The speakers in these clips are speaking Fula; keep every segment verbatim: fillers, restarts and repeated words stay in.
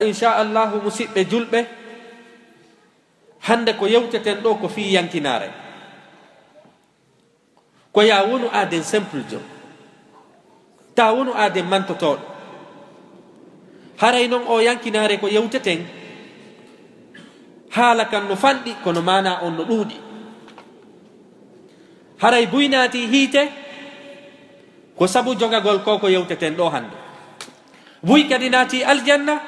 Inchallahu, musiɓɓe julɓe, hannde ko yewteten ɗo ko fii yankinaare. Ko yaa wonu aaden simple jo, taa wonu aaden mantotooɗo. Haray non o yankinaare ko yewteten, haala kan no fanɗi, kono maanaa on no ɗuuɗi. Haray buy naati hiite, ko sabu jogagol ko ko yewteten ɗo hannde. Buy kadi naati aljanna,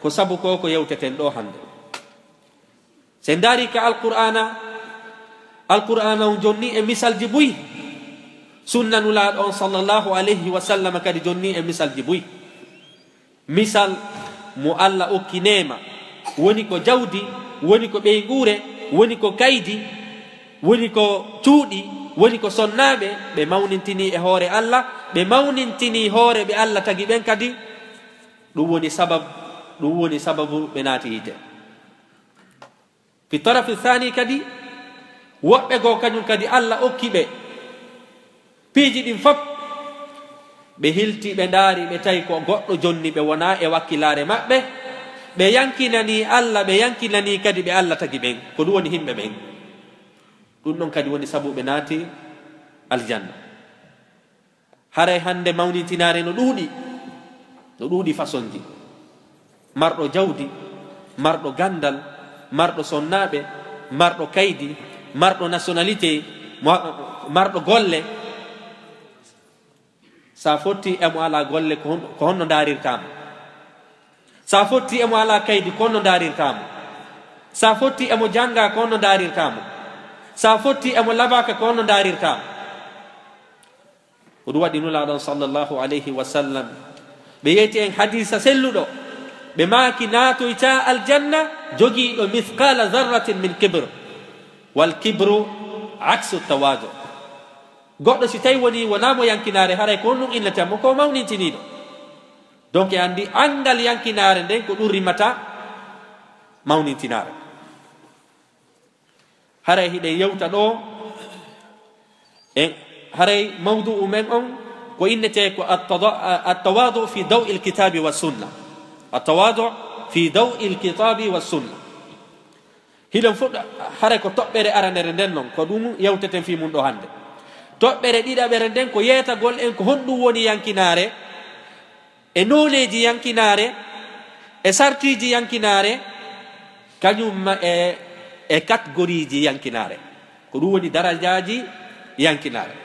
ko sabu ko ko yewteten ɗo hannde. Si en ndaari ka Alqur'aana, Alqur'aana on jonni e misalji buy. Sunna Nulaaɗo on sallallahu alayhi wa sallam kadi jonni e misalji buy. Misal mo Alla okki neema, woni ko jawdi, woni ko ɓeynguure, woni ko kaydi, woni ko cuuɗi, woni ko sonnaaɓe, ɓe mawnintinii e hoore Alla, ɓe mawnintinii hoore ɓe Alla tagi ɓen kadi. Ɗum woni sabab, ɗum woni sababu ɓe naati yiite. Fi tarafi thani kadi, woɓɓe goo kañum kadi Alla okki ɓe piiji ɗin fop. Ɓe hilti, ɓe ndaari, ɓe tawi ko goɗɗo jonni ɓe, wonaa e wakkilaare maɓɓe. Ɓe yankinanii Alla, ɓe yankinanii kadi ɓe Alla tagi ɓen, ko ɗum woni himɓe ɓen. Ɗum ɗon kadi woni sabu ɓe naati aljanna. Haray hannde mawnintinaare no ɗuuɗi, no ɗuuɗi fasonji. Marɗo jawdi, marɗo ganndal, marɗo sonnaaɓe, marɗo kaydi, marɗo nationalité, mo-, marɗo golle. Sa fotti e mo alaa golle, ko hon-, ko honno ndaarirtaa mo? Sa fotti e mo alaa kaydi, ko honno ndaarirtaa mo? Sa fotti e mo janngaa, ko honno ndaarirtaa mo? Sa fotti e mo labaaka, ko honno ndaarirtaa mo? Ko ɗum waɗi Nulaaɗo on sallallahu alayhi wa sallam, ɓe yeyti en hadiisa selluɗo, ɓe maaki, naatoyta aljanna jogiiɗo mithqala zarratin min kibr. Wal kibru aksu tawaadu. Goɗɗo si tawi woni wonaa mo yankinaare, haray ko honɗum innata mo? Ko mawnintiniiɗo. Donc, e anndi anngal yankinaare nden ko ɗum rimata mawnintinaare. Haray hiɗen yewta ɗo, e haray mawdu'u men on ko innetee ko attada-, a-, attawaadu fi daw'il kitaabi wa sunna. Attawaadu fi daw'il kitaabi wa sunna. Hiɗen fuɗɗa, haray ko toɓɓere aranere nden non, ko ɗum yewteten fii mun ɗo hannde. Toɓɓere ɗiɗaɓere nden ko yeetagol en ko honɗum woni yankinaare, e nooneeji yankinaare, e sartiiji yankinaare, kañum ma e, e katgoriiji yankinaare. Ko ɗum woni darajaaji yankinaare.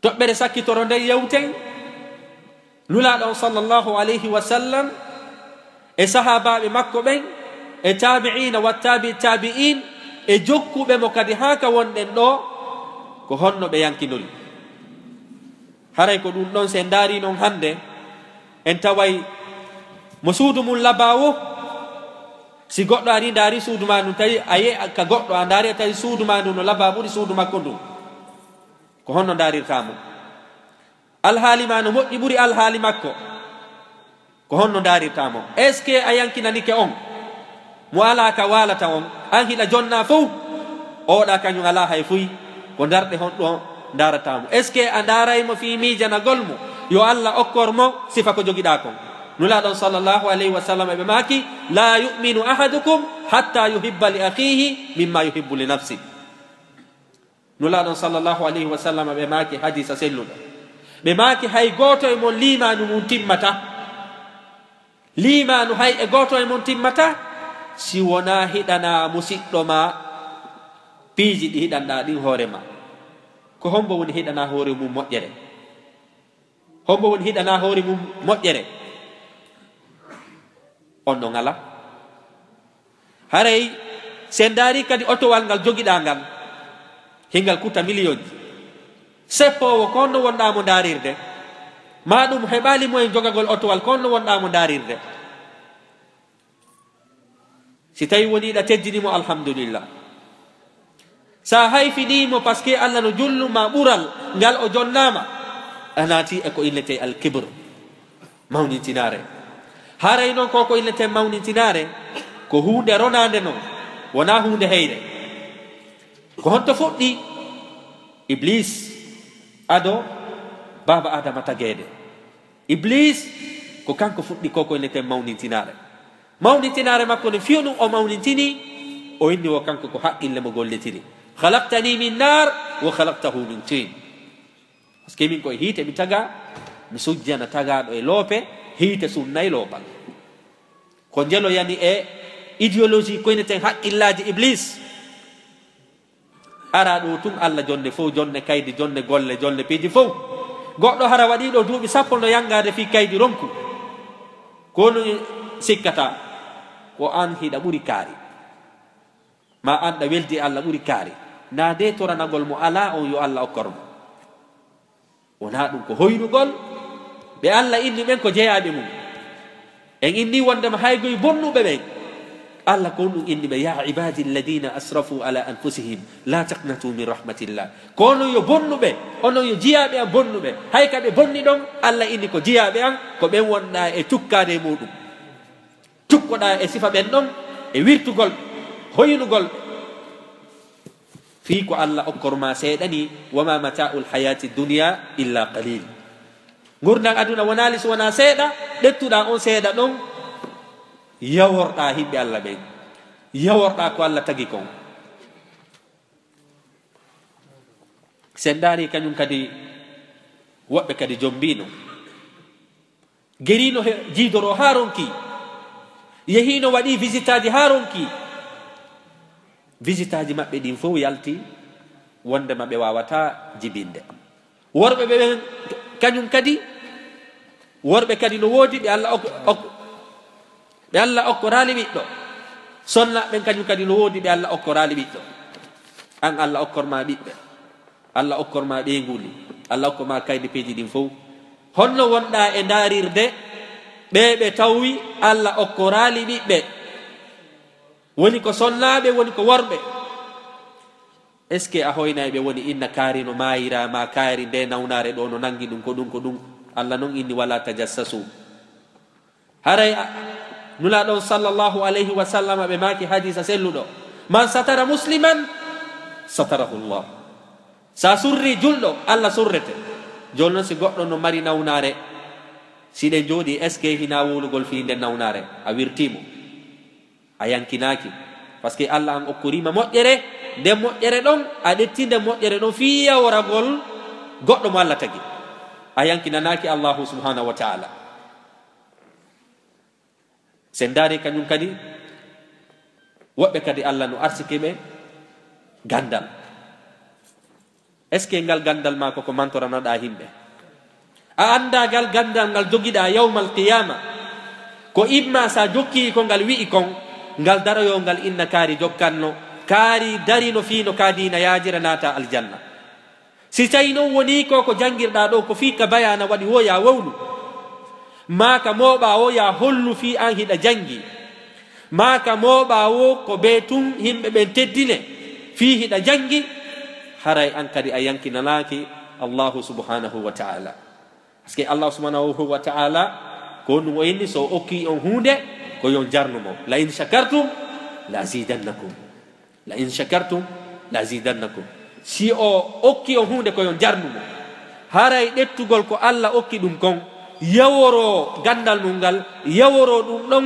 Toɓɓere sakkitoro nden yewten Nulaaɗo on sallallahu alayhi wa sallam e sahaabaaɓe makko ɓen e taabi'iina wa taabi taabi'iin e jokkuɓe mo kadi haa ka wonɗen ɗo, ko honno ɓe yankinori. Haray ko ɗum ɗon, si en ndaari non hannde, en taway mo suudu mum labaa woo, si goɗɗo arii ndaari suudu maa ndun, tawi a yehi ka goɗɗo, a ndaari a tawi suudu maa ndun no labaa ɓuri suudu makko ndun, ko honno ndaarirtaa mo? Alhaali maa no moƴƴi ɓuri alhaali makko, ko honno ndaarirtaa mo? Est-ce que a yankinanike on? Mo alaa ka waalata on, an hiɗa jonnaa fow, oɗa kañum alaa hay fuy, ko ndarɗe honɗo ndaarataa mo? Est-ce que a ndaaray mo fii miijanagol mo, yo Alla okkor mo sifa ko jogiɗaa kon? Nulaaɗo on sallallahu alayhi wa sallam ɓe maaki, "La yu'minu ahadukum hatta yuhibba li akhihi mimma yuhibbu li nafsi." Nulaaɗo on sallallahu alayhi wa sallam ɓe maaki hadiisa selluɗo. Ɓe maaki, "Hay gooto e mon liimaanu mum timmataa." Liimaanu hay e gooto e mon timmataa si wonaa hiɗanaa musiɗɗo maa piiji ɗi hiɗanɗaa ɗin hoore maa. Ko hombo woni hiɗanaa hoore mum moƴƴere? Hombo woni hiɗanaa hoore mum moƴƴere? On ɗon alaa. Haray si en ndaari kadi otowal ngal jogiɗaa ngal, hingal kuta miliyonji. Seppoowo, ko honno wonɗaa mo ndaarirde? Maa ɗum heɓaali moyen jogagol otowal, ko honno wonɗaa mo ndaarirde? Si tawi woni hiɗa teddini mo, alhamdulillah. Sa hayfinii mo, parce que Alla no julnu ma ɓural ngal o jonnaama, a naati e ko innetee alkibr, mawnintinaare. Haray non ko ko innetee mawnintinaare, ko huunde ronaande non, wonaa huunde heyre. Ko honto fuɗɗi? Iblis, ado baaba Adama tageede. Iblis Ko kanko fuɗɗi ko ko inneten mawnintinaare. Mawnintinaare makko no fiyo ɗum o mawnintini, o inni wo kanko ko haqqille mo gollitiri. "Khalaqtani min nar wa khalaqtahu min tin." Parce que min koye hiite mi taga, mi sujjana tagaaɗo e loope, hiite sunnay loopal. Ko njelo yani e idéologie ko inneten haqqillaaji Iblis. Ara ɗo tun Allah jonne fof, jonne kaydi, jonne golle, jonne piiji fof. Goɗɗo hara waɗi ɗo duuɓi sappo no yangaade fii kaydi ronku. Ko no sikkata ko an hiɗa ɓuri kaari. Ma an ɗa weldi Allah ɓuri kaari. Na de toranagol mo alaa on yo Allah okkor mo. Wonaa ɗum ko hoynugol ɓe Allah inni ɓen ko jeyaaɓe mum. En inni wondema hay goy bonnuɓe ɓen. Allah ko ɗum inni ɓe, "Ya ibadi alladina asrafu ala anfusihim la taqnatu min rahmatillah." Ko onon yo bonnuɓe, onon yo jiyaaɓe am bonnuɓe. Hay ka ɓe bonni ɗon, Allah inni ko jiyaaɓe am, ko ɓen wonɗa e tukkaade e muɗum. Tukkoɗa e sifa ɓen ɗon, e wirtugol, hoynugol. Fii ko Allah okkor ma seeɗa ni, "Wa ma mata'ul hayati dunya illa qalil." Ngurndan aduna wonaali so wonaa seeɗa, ɗettuɗa on seeɗa ɗon, yaworɗa himɓe Allah ɓen, yaworɗa ko Allah tagi kon. Sen ndaari kañum kadi, woɓɓe kadi jombino. Geriino he jiidoro haa ronki. Yehiino waɗi visitaaji haa ronki. Visitaaji maɓɓe ɗin fof yalti wondema ɓe waawataa jibinde. Worɓe ɓe ɓen kañum kadi, worɓe kadi no woodi ɓe Allah ok-, ok-, ɓe Allah okkoraali ɓiɗɗo. Sonna ɓen kañum kadi no woodi ɓe Allah okkoraali ɓiɗɗo. An Allah okkor ma ɓiɓɓe. Allah okkor ma ɓeynguuli, Allah okkor ma kaydi peeji ɗin fof. Honno wonɗa e ndaarirde ɓe ɓe tawi Allah okkoraali ɓiɓɓe? Woni ko sonnaaɓe, woni ko worɓe. Est-ce que a hoynaay ɓe woni inna kaari no maayira, ma kaari nde nawnaare ɗo no nangi ɗum, ko ɗum, ko ɗum? Allah non inni, "Wala tajassasu." Haray a-, Nulaaɗo on sallallahu alayhi wa sallam ɓe maaki hadiisa selluɗo, "Man satara musliman, satarahu Allah." Sa surri julɗo, Allah surrete. Jooni non si goɗɗo no mari nawnaare, si ɗen jooɗi, est-ce que hina wowlugol fii nden nawnaare? A wirtii mo. A yankinaaki. Parce que Allah an okkorima moƴƴere, nden moƴƴere ɗon, a ɗetti nden moƴƴere ɗon fii yaworagol goɗɗo mo Allah tagi. A yankinanaaki Allahu subhanahu wa ta'ala. Sen ndaari kañum kadi, woɓɓe kadi Allah no arsiki ɓe gandal. Est-ce que ngal gandal ma ko ko mantoranoɗa himɓe? A annda ngal gandal ngal jogiɗa yawmal qiyama. Ko imma sa jokki ko ngal wi'i kon, ngal daroyo ngal inna kaari jokkanno, kaari darino fii no ka diina yaajira naata aljanna. Si tawi non woni ko, ko janngirɗa ɗo ko fii ka bayana waɗi wo ya wowlu, maa ka mooɓa wo ya hollu fii an hiɗa janngi, maa ka mooɓa wo ko bee tun himɓe ɓen teddine fii hiɗa janngi, haray an kadi a yankinanaaki Allahu subhanahu wa ta'ala. Parce que Allah subhanahu wa ta'ala ko ɗum o inni, so o okki on huunde ko yon jarnu mo. "La in shakartum la azidannakum." "La in shakartum la azidannakum." Si o okki on huunde ko yon jarnu mo. Haray ɗettugol ko Allah okki ɗum kon, yaworo gandal mum ngal, yaworo ɗum ɗon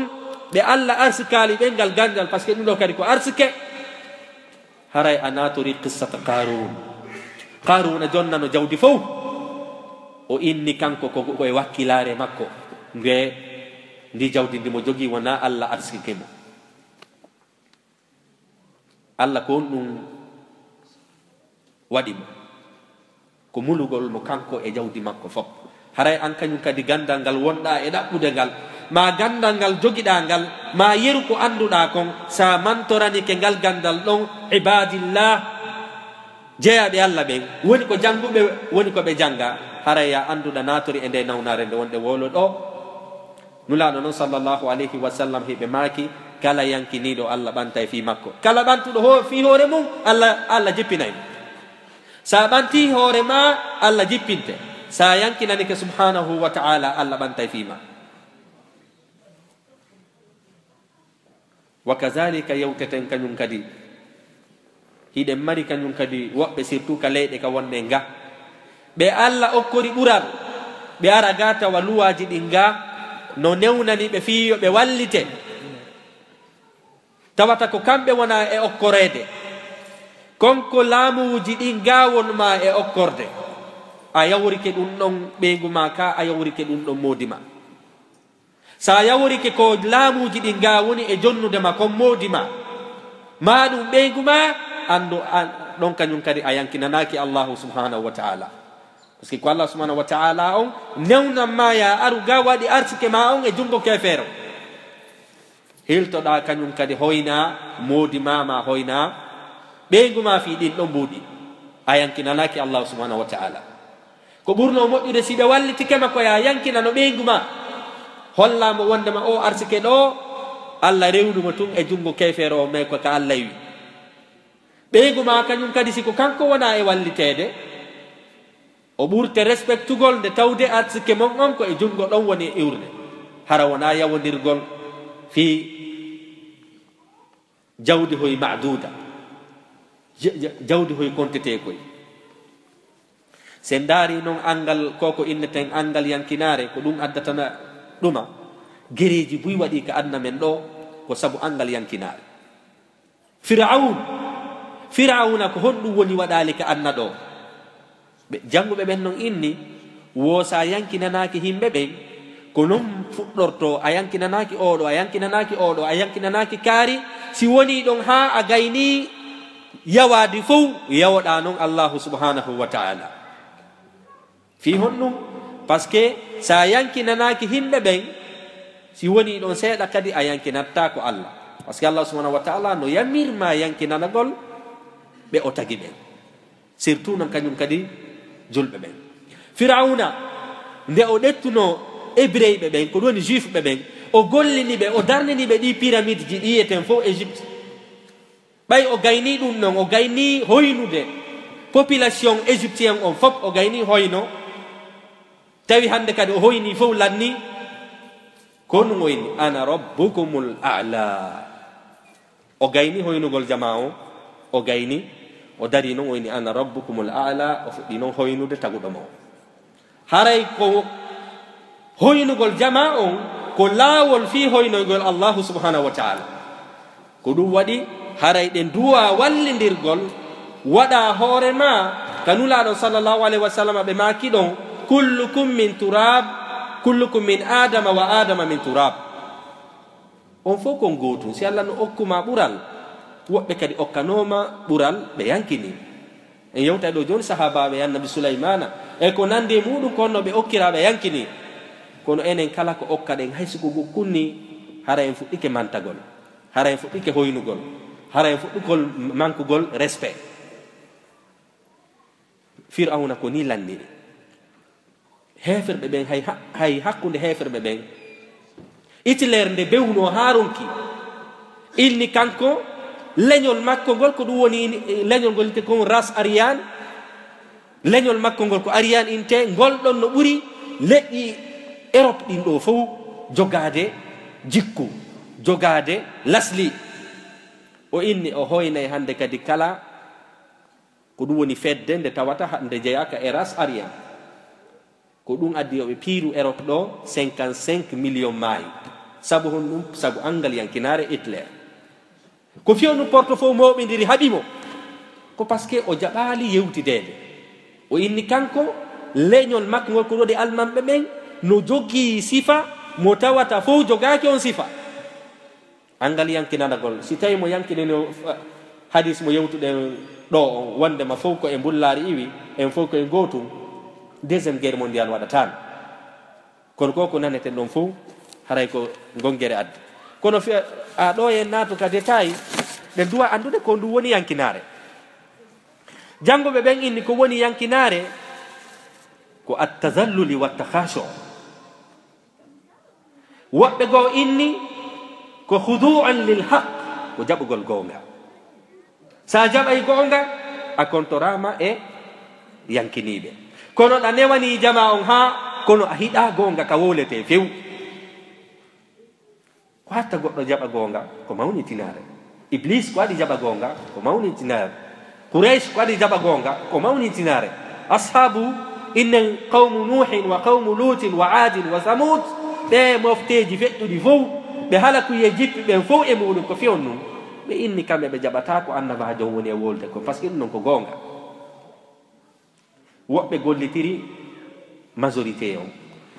ɓe Allah arsikaali ɓen ngal gandal, parce que ɗum ɗo kadi ko arsike. Haray a naatori qissata Qarun. Qaruna jonnano jawdi fow. O inni kanko ko, ko e wakkilaare makko. Nge ndi jawdi ndi mo jogi wona Allah arsike mo. Allah ko on ɗum waɗi mo. Ko mulugol mo kanko e jawdi makko fof. Haray an kañum kadi gandal ngal wonɗa e ɗaɓɓude ngal, ma gandal ngal jogiɗa ngal, ma yeru ko annduɗa kon, sa mantoranike ngal gandal ɗon, ibadillah, jeyaɓe Allah ɓen, woni ko janguɓe, woni ko ɓe janga, haray ya annduɗa natori e nde nawnare nde wonɗe wolo ɗo. Nulaaɗo non sallallahu alayhi wa sallam hiɓe maaki, kala yankiniiɗo Allah ɓantay fii makko. Kala ɓantuɗo ho-, fii hoore mum, Allah, Allah jippinay mo. Sa ɓanti hoore ma, Allah jippinte. Sa yankinanike subhanahu wa ta'ala, Allah ɓantay fii ma. Wa kazalika yewteten kañum kadi. Hiɗen mari kañum kadi woɓɓe, surtout ka leyɗe ka wonɗen ga. Ɓe Allah okkori ɓural, ɓe ara ga tawa luwaaji ɗin ga, no newnani ɓe fii yo ɓe wallite, tawata ko kamɓe wona e okkoreede. Kon ko laamuuji ɗin gaawon ma e okkorde. A yawrike ɗum ɗon ɓeyngu ma ka, a yawrike ɗum ɗon moodi ma. Sa yawrike ko laamuuji ɗin ga woni e jonnude ma kon moodi ma, ma ɗum ɓeyngu ma, anndu an, ɗon kañum kadi a yankinanaaki Allahu subhanahu wa ta'ala. Parce que ko Allah subhanahu wa ta'ala on newnan ma ya aru ga waɗi arsike ma on e junngo keefeero. Hiltoɗa kañum kadi hoyna moodi ma, ma hoyna ɓeyngu ma fii ɗin ɗon mbuuɗi. A yankinanaaki Allahu subhanahu wa ta'ala. Ko ɓurno moƴƴude si ɓe wallitike ma ko ya yankinano ɓeyngu ma. Holla mo wondema o arsike ɗo, Allah rewnu mo tun e junngo keefeero o, mais ko ka Allah wi. Ɓeyngu ma kañum kadi si ko kanko wona e walliteede, o ɓurte respectugol nde tawde arsike mon on ko e junngo ɗon woni e iwrude. Hara wona yawondirgol fii jawdi hoy ma'duda, ja-, ja-, jawdi hoy kontetee koy. Si en ndaari non anngal, ko ko inneten anngal yankinaare, ko ɗum addatana ɗuma. Gereeji buy waɗi ka aduna men ɗo, ko sabu anngal yankinaare. Firawun, Firawuna ko honɗum woni waɗaali ka aduna ɗo? Ɓe, jannguɓe ɓen non inni, wo sa yankinanaaki himɓe ɓen, ko non fuɗɗorto, a yankinanaaki oɗo, a yankinanaaki oɗo, a yankinanaaki kaari, si woni ɗon haa a gayni yawaadi fow, yawoɗa non Allahu subhanahu wa ta'ala. Fii honɗum? Parce que sa yankinanaaki himɓe ɓen, si woni ɗon seeɗa kadi a yankinatta ko Allah. Parce que Allah subhanahu wa ta'ala no yamirma yankinanagol ɓe o tagi ɓen. Surtout non kañum kadi julɓe ɓen. Firawuna, nde o ɗettuno Ebreyɓe ɓen, ko ɗum woni juif ɓe ɓen, o gollini ɓe, o darnini ɓe ɗi pyramide ji ɗi yeten fow Égypte. Ɓay o gayni ɗum non, o gayni hoynude population égyptien on fof, o gayni hoyno. Tawi hannde kadi o hoyni fof lanni, ko ɗum o inni, "Ana rabbukumul a'la." O gayni hoynugol jamaa on, o gayni, o dari non, o inni, "Ana rabbukumul a'la," o fuɗɗi non hoynude taguɗo mo. Haray ko hoynugol jamaa on, ko laawol fii hoynoygol Allahu subhanahu wa ta'ala. Ko ɗum waɗi, haray ɗen duwa wallindirgol, waɗa hoore ma, ka Nulaaɗo sallallahu alayhi wa sallam ɓe maaki ɗon, "Kullukum min turab, kullukum min Adama wa Adama min turab." On fof kon gootum. Si Allah no okkuma ɓural, woɓɓe kadi okkanooma ɓural, ɓe yankini. En yewtay ɗo jooni sahaabaaɓe Annabi Sulaymana, e ko nandi e muɗum, kono ɓe okkira ɓe yankini. Kono enen kala ko okkaɗen, hay si ko gukkunni, hara en fuɗɗike mantagol, hara en fuɗɗike hoynugol, hara en fuɗɗugol mankugol respect. Firawna ko ni lanniri. Heeferɓe ɓen, hay ha-, hay hakkunde heeferɓe ɓen, Hitler nde bewnoo haa ronki, inni kanko leñol makko ngol, ko ɗum woni ini-, leñol ngol inte kon race aryane, leñol makko ngol ko aryane inte, ngol ɗon no ɓuri leƴƴi Europe ɗin ɗo fow jogaade jikku, jogaade lasli. O inni o hoynay hannde kadi kala ko ɗum woni fedde nde tawata ha-, nde jeyaaka e race aryane. Ko ɗum addi yo ɓe piiru Europe ɗo cinquante-cinq millions maayi. Sabu honɗum? Sabu angal yankinaare Hitler. Ko fiyonu porte fof mooɓindiri haɓi mo. Ko parce que o jaɓaali yewtideede. O inni kanko, leñol makko ngol ko ɗo ɗe Almanɓe ɓen no jogii sifa mo tawata fof jogaaki on sifa. Angal yankinanagol, si tawi mo yankinino, eh, hadis mo yewtuɗen ɗo on, wondema fof ko e mbullaari iwi, en fof ko e gootum, deuxième guerre mondiale waɗataano. Kono ko ko naneten ɗon fof, haray ko ngongere addi. Kono fi-, a ɗo en naatu ka détail, ɗen duwa anndude ko ndu woni yankinaare. Jannguɓe ɓen inni ko woni yankinaare, ko at-tazalluli wa takhashu. Woɓɓe goo inni ko khudu'an lil haqq, ko jaɓugol goonga. Sa jaɓay goonga, a kontoraama e yankiniiɓe. Kono ɗa newanii jamaa on haa, kono a hiɗaa goonga ka wowletee few. Ko hatta goɗɗo jaɓa goonga, ko mawnitinaare. Iblis ko waɗi jaɓa goonga, ko mawnitinaare. Quraysh ko waɗi jaɓa goonga, ko mawnitinaare. Ashaabu, innen qawmu Nuuhin wa qawmu Luutin wa Aadin wa Samuud, Ɓee mofteeji feƴƴuɗi fow, ɓe halakuyee jippi ɓen fow e muɗum, ko fewndo ɗum. Ɓe inni kamɓe ɓe jaɓataa ko annabaajo on woni e wolde kon, parce que ɗum non ko goonga. Woɓɓe gollitiri majorité on.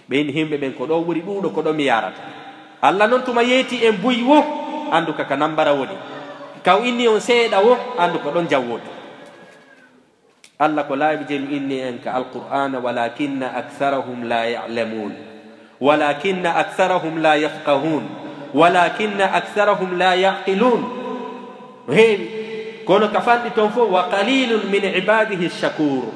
Ɓe inni yimɓe ɓen ko ɗoo ɓuri ɗuuɗo ko ɗoo mi yaarata. Alla non tuma yeeti en buy wo, anndu ka ka nambara woni. Ka o inni on seeɗa wo, anndu ko ɗon jawwoto. Alla ko laabi je no inni en ka Alqur'aana, "Walakinna aktharahum la ya'lamun. Walakinna aktharahum la yafqahun. Walakinna aktharahum la ya'qilun." No heewi. Kono ka fanɗi ton fof, "Wa qalilun min ibadihi shakur."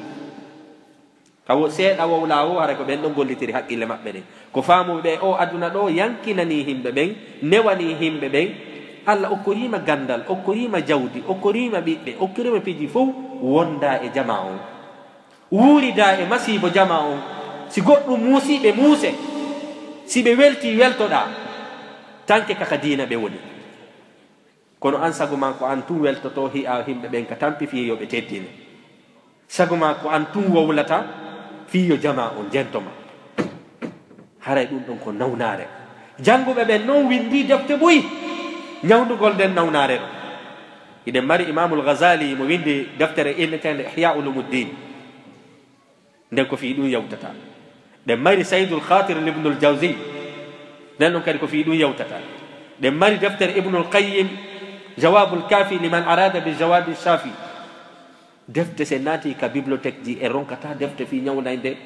Ka wo seeɗa wowlaa wo, haray ko ɓen ɗon gollitiri haqqille maɓɓe ɗen. Ko faamuɓe ɓe o aduna ɗo, yankinanii himɓe ɓen, newanii himɓe ɓen. Alla okkoriima ganndal, okkoriima jawdi, okkoriima ɓiɓɓe, okkoriima piiji fow, wondaa e jamaa on. Wuuridaa e masiibo jamaa on. Si goɗɗum muusii ɓe muuse, si ɓe weltii weltoɗaa, tanke kaka diina ɓe woni. Kono an sago maa ko an tun weltotoo hi'a himɓe ɓen ka tampi fii yo ɓe teddine. Sago maa ko an tun wowlata fii yo jamaa on jento ma. Haray ɗum ɗon ko nawnaare. Jannguɓe ɓen non winndii defte buy ñawndugol nden nawnaare ɗon. Hiɗen mari Imaamul Ghazali mo winndi deftere inneteende Ihya Ulumuddin. Nden ko fii ɗum yawtata. Ɗen mari Sayyidul Khatir Ibnul Jawzi. Nden ɗon kadi ko fii ɗum yawtata. Ɗen mari deftere Ibnul Qayyim, Jawabul Kafi liman arada bi jawabi shafi. Defte se naati ka bibliothèque ji, e ronkata defte fii ñawndayde,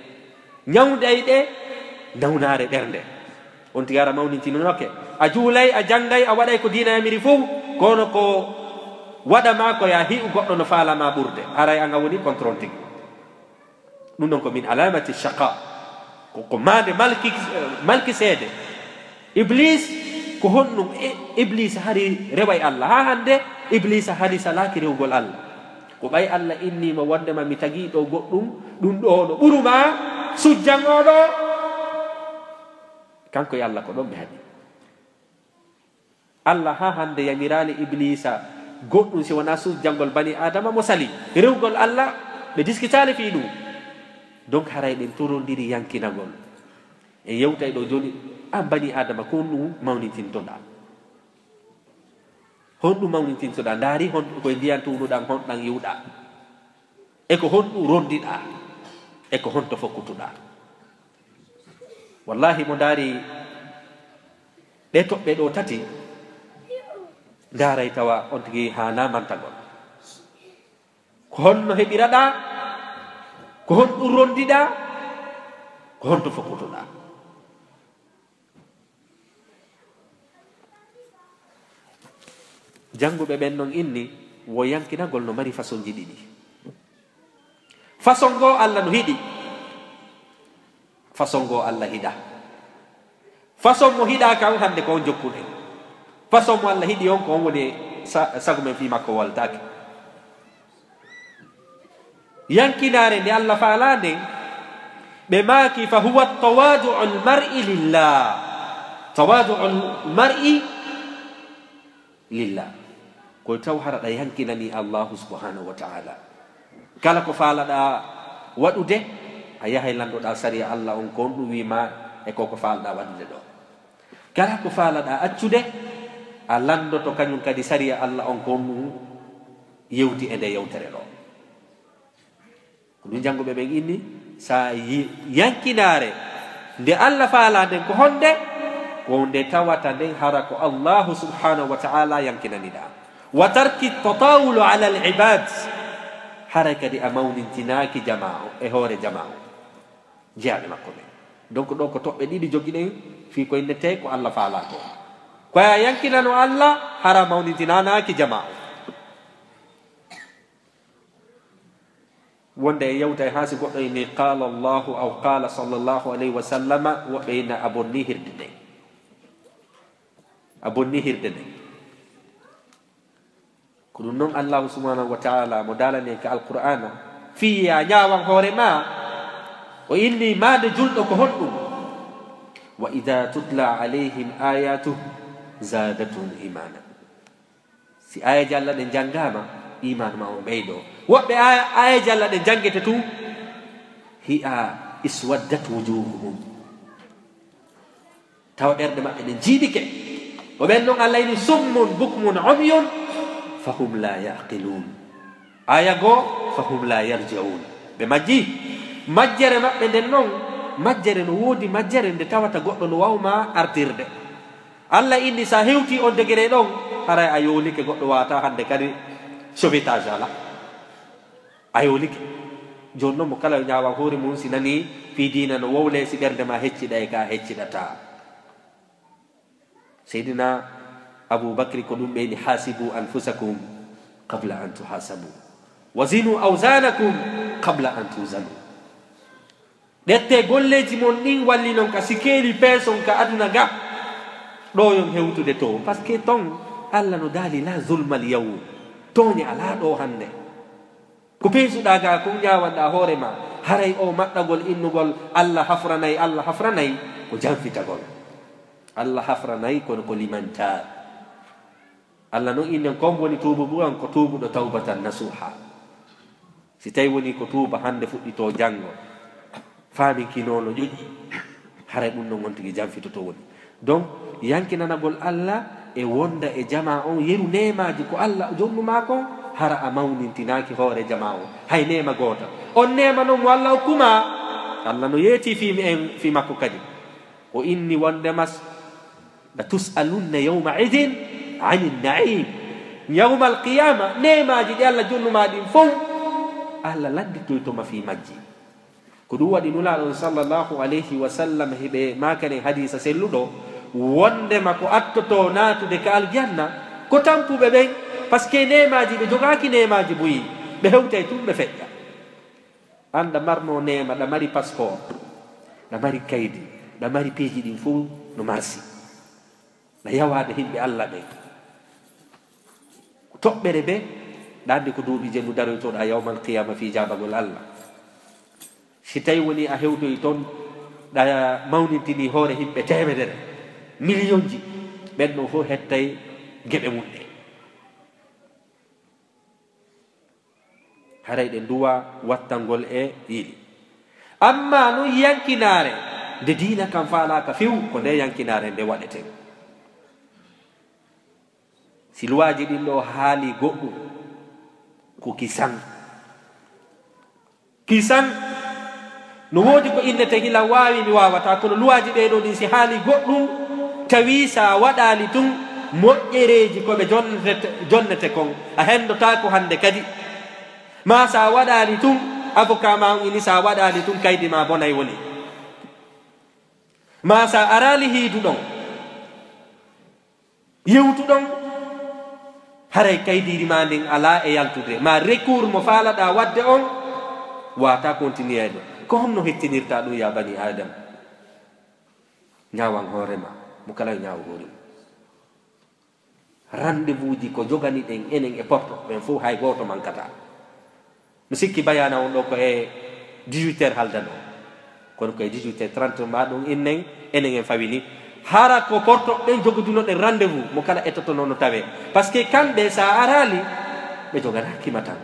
ñawndayɗe nawnaare ɓernde. On tigi ara mawnintininoke. A juulay, a janngay, a waɗay ko diina yamiri fow, kono ko waɗa ma ko ya hi'u goɗɗo no faala ma ɓurde. Haray an a woni contre on tigi. Ɗum ɗon ko min alamati shaqa. Ko, ko maande malki, malki seede. Iblis, ko honɗum? E, Iblis hari reway Alla. Haa hannde, Iblis hari salaaki rewgol Alla. Ko ɓay Alla inni mo wondema mi tagii ɗo goɗɗum, ɗum ɗo no ɓuru ma, sujjan oo ɗo. Kanko e Alla ko ɗon ɓe haɗi. Alla haa hannde yamiraali Ibliisa goɗɗum si wonaa sujjangol bani Aadama mo sali. Rewgol Alla, ɓe diskitaali fii ɗum. Donc, haray ɓen torondiri yankinagol. En yewtay ɗo jooni, an bani Aadama, ko honɗum mawnintintoɗaa? Honɗum mawnintintoɗaa? Ndaari hon-, koye ndiyan tuunuɗan, honɗan yi'uɗaa? E ko honɗum rondiɗaa? E ko honto fokkutuɗaa? Wallahi, mo ndaari ɗee toɓɓe ɗoo tati, ndaaray tawa on tigi haanaa mantagol. Ko honno heɓiraɗaa? Ko honɗum rondiɗaa? Ko honto fokkutuɗaa? Jannguɓe ɓen non inni, wo yankinagol no mari fasonji ɗiɗi. Fason goo Alla no hiɗi, fason goo Alla hiɗaa. Fason mo hiɗaa kan hannde ko on jokkuɗen. Fason mo Alla hiɗi on ko on woni sa-, sago men fii makko waltaake. Yankinaare nde Alla faalaa nden, ɓe maaki, "Fa huwa tawadu'ul mar'i lillah." Tawadu'ul mar'i lillah. Ko taw hara ɗa yankinanii Allahu subhanahu wa ta'ala. Kala ko faalaɗaa waɗude, a yahay lanndoɗaa sariya Alla on ko honɗum wii ma e ko ko faalaɗaa waɗude ɗo. Kala ko faalaɗaa accude, a lanndoto kañum kadi sariya Alla on ko honɗum yewti e nde yewtere ɗo. Ko ɗum jannguɓe ɓen inni, sa yi-, yankinaare nde Alla faalaa nden ko honde? Ko nde tawata nden hara ko Allahu subhanahu wa ta'ala yankinaniɗaa. Wa tarki tatawulu ala al ibad. Haray kadi a mawnintinaaki jamaa o, e hoore jamaa o. Jeyaaɓe makko ɓen. Donc, ɗo ko toɓɓe ɗiɗi jogiɗen fii ko innetee ko Alla faalaa ko. Ko a yankinano Alla, hara mawnintinaanaaki jamaa o. Wonde e yewtay haa si goɗɗo inni qaala Allahu aw qaala sallallahu alayhi wa sallama, woɓɓe inna a bonnii hirde nden. A bonnii hirde nden. Ko ɗum non Allahu subhanahu wa ta'ala mo daalani en ka Alqur'aana, fii a ñaawan hoore maa, o inni maande julɗo ko honɗum? "Wa idha tutla alayhim ayatuhu zadatuhum imana." Si aayeeje Alla ɗen janngaama, iimaan maa on ɓeydoo. Woɓɓe aaya-, aayeeje Alla ɗen janngete tun, hi'a iswaddat wujuhuhum. Tawa ɓerɗe maɓɓe ɗen jiiɗike. O ɓen non Allah ini summun bukmun umyun fahum la yaqilun. Aya goo, fahum la yarji'un. Ɓe majji. Majjere maɓɓe nden non, majjere no woodi majjere nde tawata goɗɗo no wawma artirde. Allah inni sa hewti on degere ɗon, haray a yowlike, goɗɗo wata hande kadi sauvetage ala. A yowlike. Jooni non mo kala yo ñaawan hoore mum si nani fii diina no wowle, si ɓernde ma hecciɗa e ka hecciɗata. Seydina Abu Bakri ko ɗum ɓeyni, "Hasibu anfusakum qabla an tuhasabu, wa zinu awzanakum qabla an tuzanu." Ɗette golleeji mon ɗin walli non ka sikeeli peeson ka aduna ga. Ɗo yon hewtude to. Parce que ton Allah no daali, "La zulmal yawm." Tooñe alaa ɗo hande. Ko peesuɗaa ga kon ñaawanɗaa hoore ma. Haray o maɗɗagol innugol Allah hafranay, Allah hafranay, ko janfitagol. Allah hafranay, kono ko limantaar. Allah non innen kon woni tuububu an ko tuubuɗo tawbatan nasuha. Si tawi woni ko tuuba hande fuɗɗito jango, faaminkinoo no ƴoƴi, haray ɗum non on tigi janfitoto woni. Donc, yankinanagol Allah e wonda e jamaa on, yeru neemaaji ko Allah jonnu maa kon, hara a mawnintinaaki hoore jamaa on. Hay neema goota. On neema non mo Allah okkuma, Allah no yeeti fii mi en, fii makko kadi. O inni wonde mas, "La tus'alunna yawma idin anin na'im." Yawmal qiyama, neemaaji ɗi Allah jonnu maa ɗin fow, Allah lannditoyto ma fii majji. Ko ɗum waɗi Nulaaɗo on sallallahu alayhi wa sallam hiɓe maakanen hadiisa selluɗo, wondema ko attoto naatude ka aljanna, ko tampuɓe ɓen, parce que neemaaji ɓe jogaaki neemaaji buyi, ɓe hewtay tun ɓe feƴƴa. An ɗa marno neema, ɗa mari passeport, ɗa mari kaydi, ɗa mari piiji ɗin fow no marsi. Ɗa yawaade himɓe Allah ɓen. Toɓɓere be, ɗa anndi ko duuɓi jeɗɗi daroytoɗa yawmal qiyama fii jaabagol Allah. Si tawi woni a hewtoyi ton, ɗa mawnintini hoore himɓe teemedere, miliyonji, ɓen ɗon fow hettay geɓe mum ɗen. Haray ɗe nduwa wattangol e yili. Amma non yankinaare, nde diina kan faalaaka few, ko nde yankinaare nde waɗeten. Si luwaaji ɗin ɗo haali goɗɗum, ko kisan. Kisan, no woodi ko innete hila waawi, mi waawataa, kono luwaaji ɗee ɗoo ɗin si haali goɗɗum, tawi sa waɗaali tun moƴƴereeji ko ɓe jonnete, jonnete kon, a henndotaako hannde kadi. Maa sa waɗaali tun, avocat ma on ini, sa waɗaali tun, kaydi ma bonay woni. Maa sa araali hiiduɗon, yewtuɗon, haray kaydiiri ma ndin alaa e yaltude, ma recours mo faalaɗaa waɗde on, waata continueede. Ko honno hettinirta ɗum, ya bani Adam? Ñaawan hoore ma, mo kala yo ñaawu hoore mum. Rendez-vous ji ko joganiɗen enen e porto ɓen fof, hay gooto mankataa. Mi sikki bayaana on ɗo ko e dix-huit heures haldanoo. Kono ko e dix-huit heures trente ma ɗum innen, enen en fawini. Hara ko porto ɓen jogodunoɗen rendez-vous, mo kala ettotonoo no tawee. Parce que kamɓe, sa araali, ɓe joganaaki ma tan.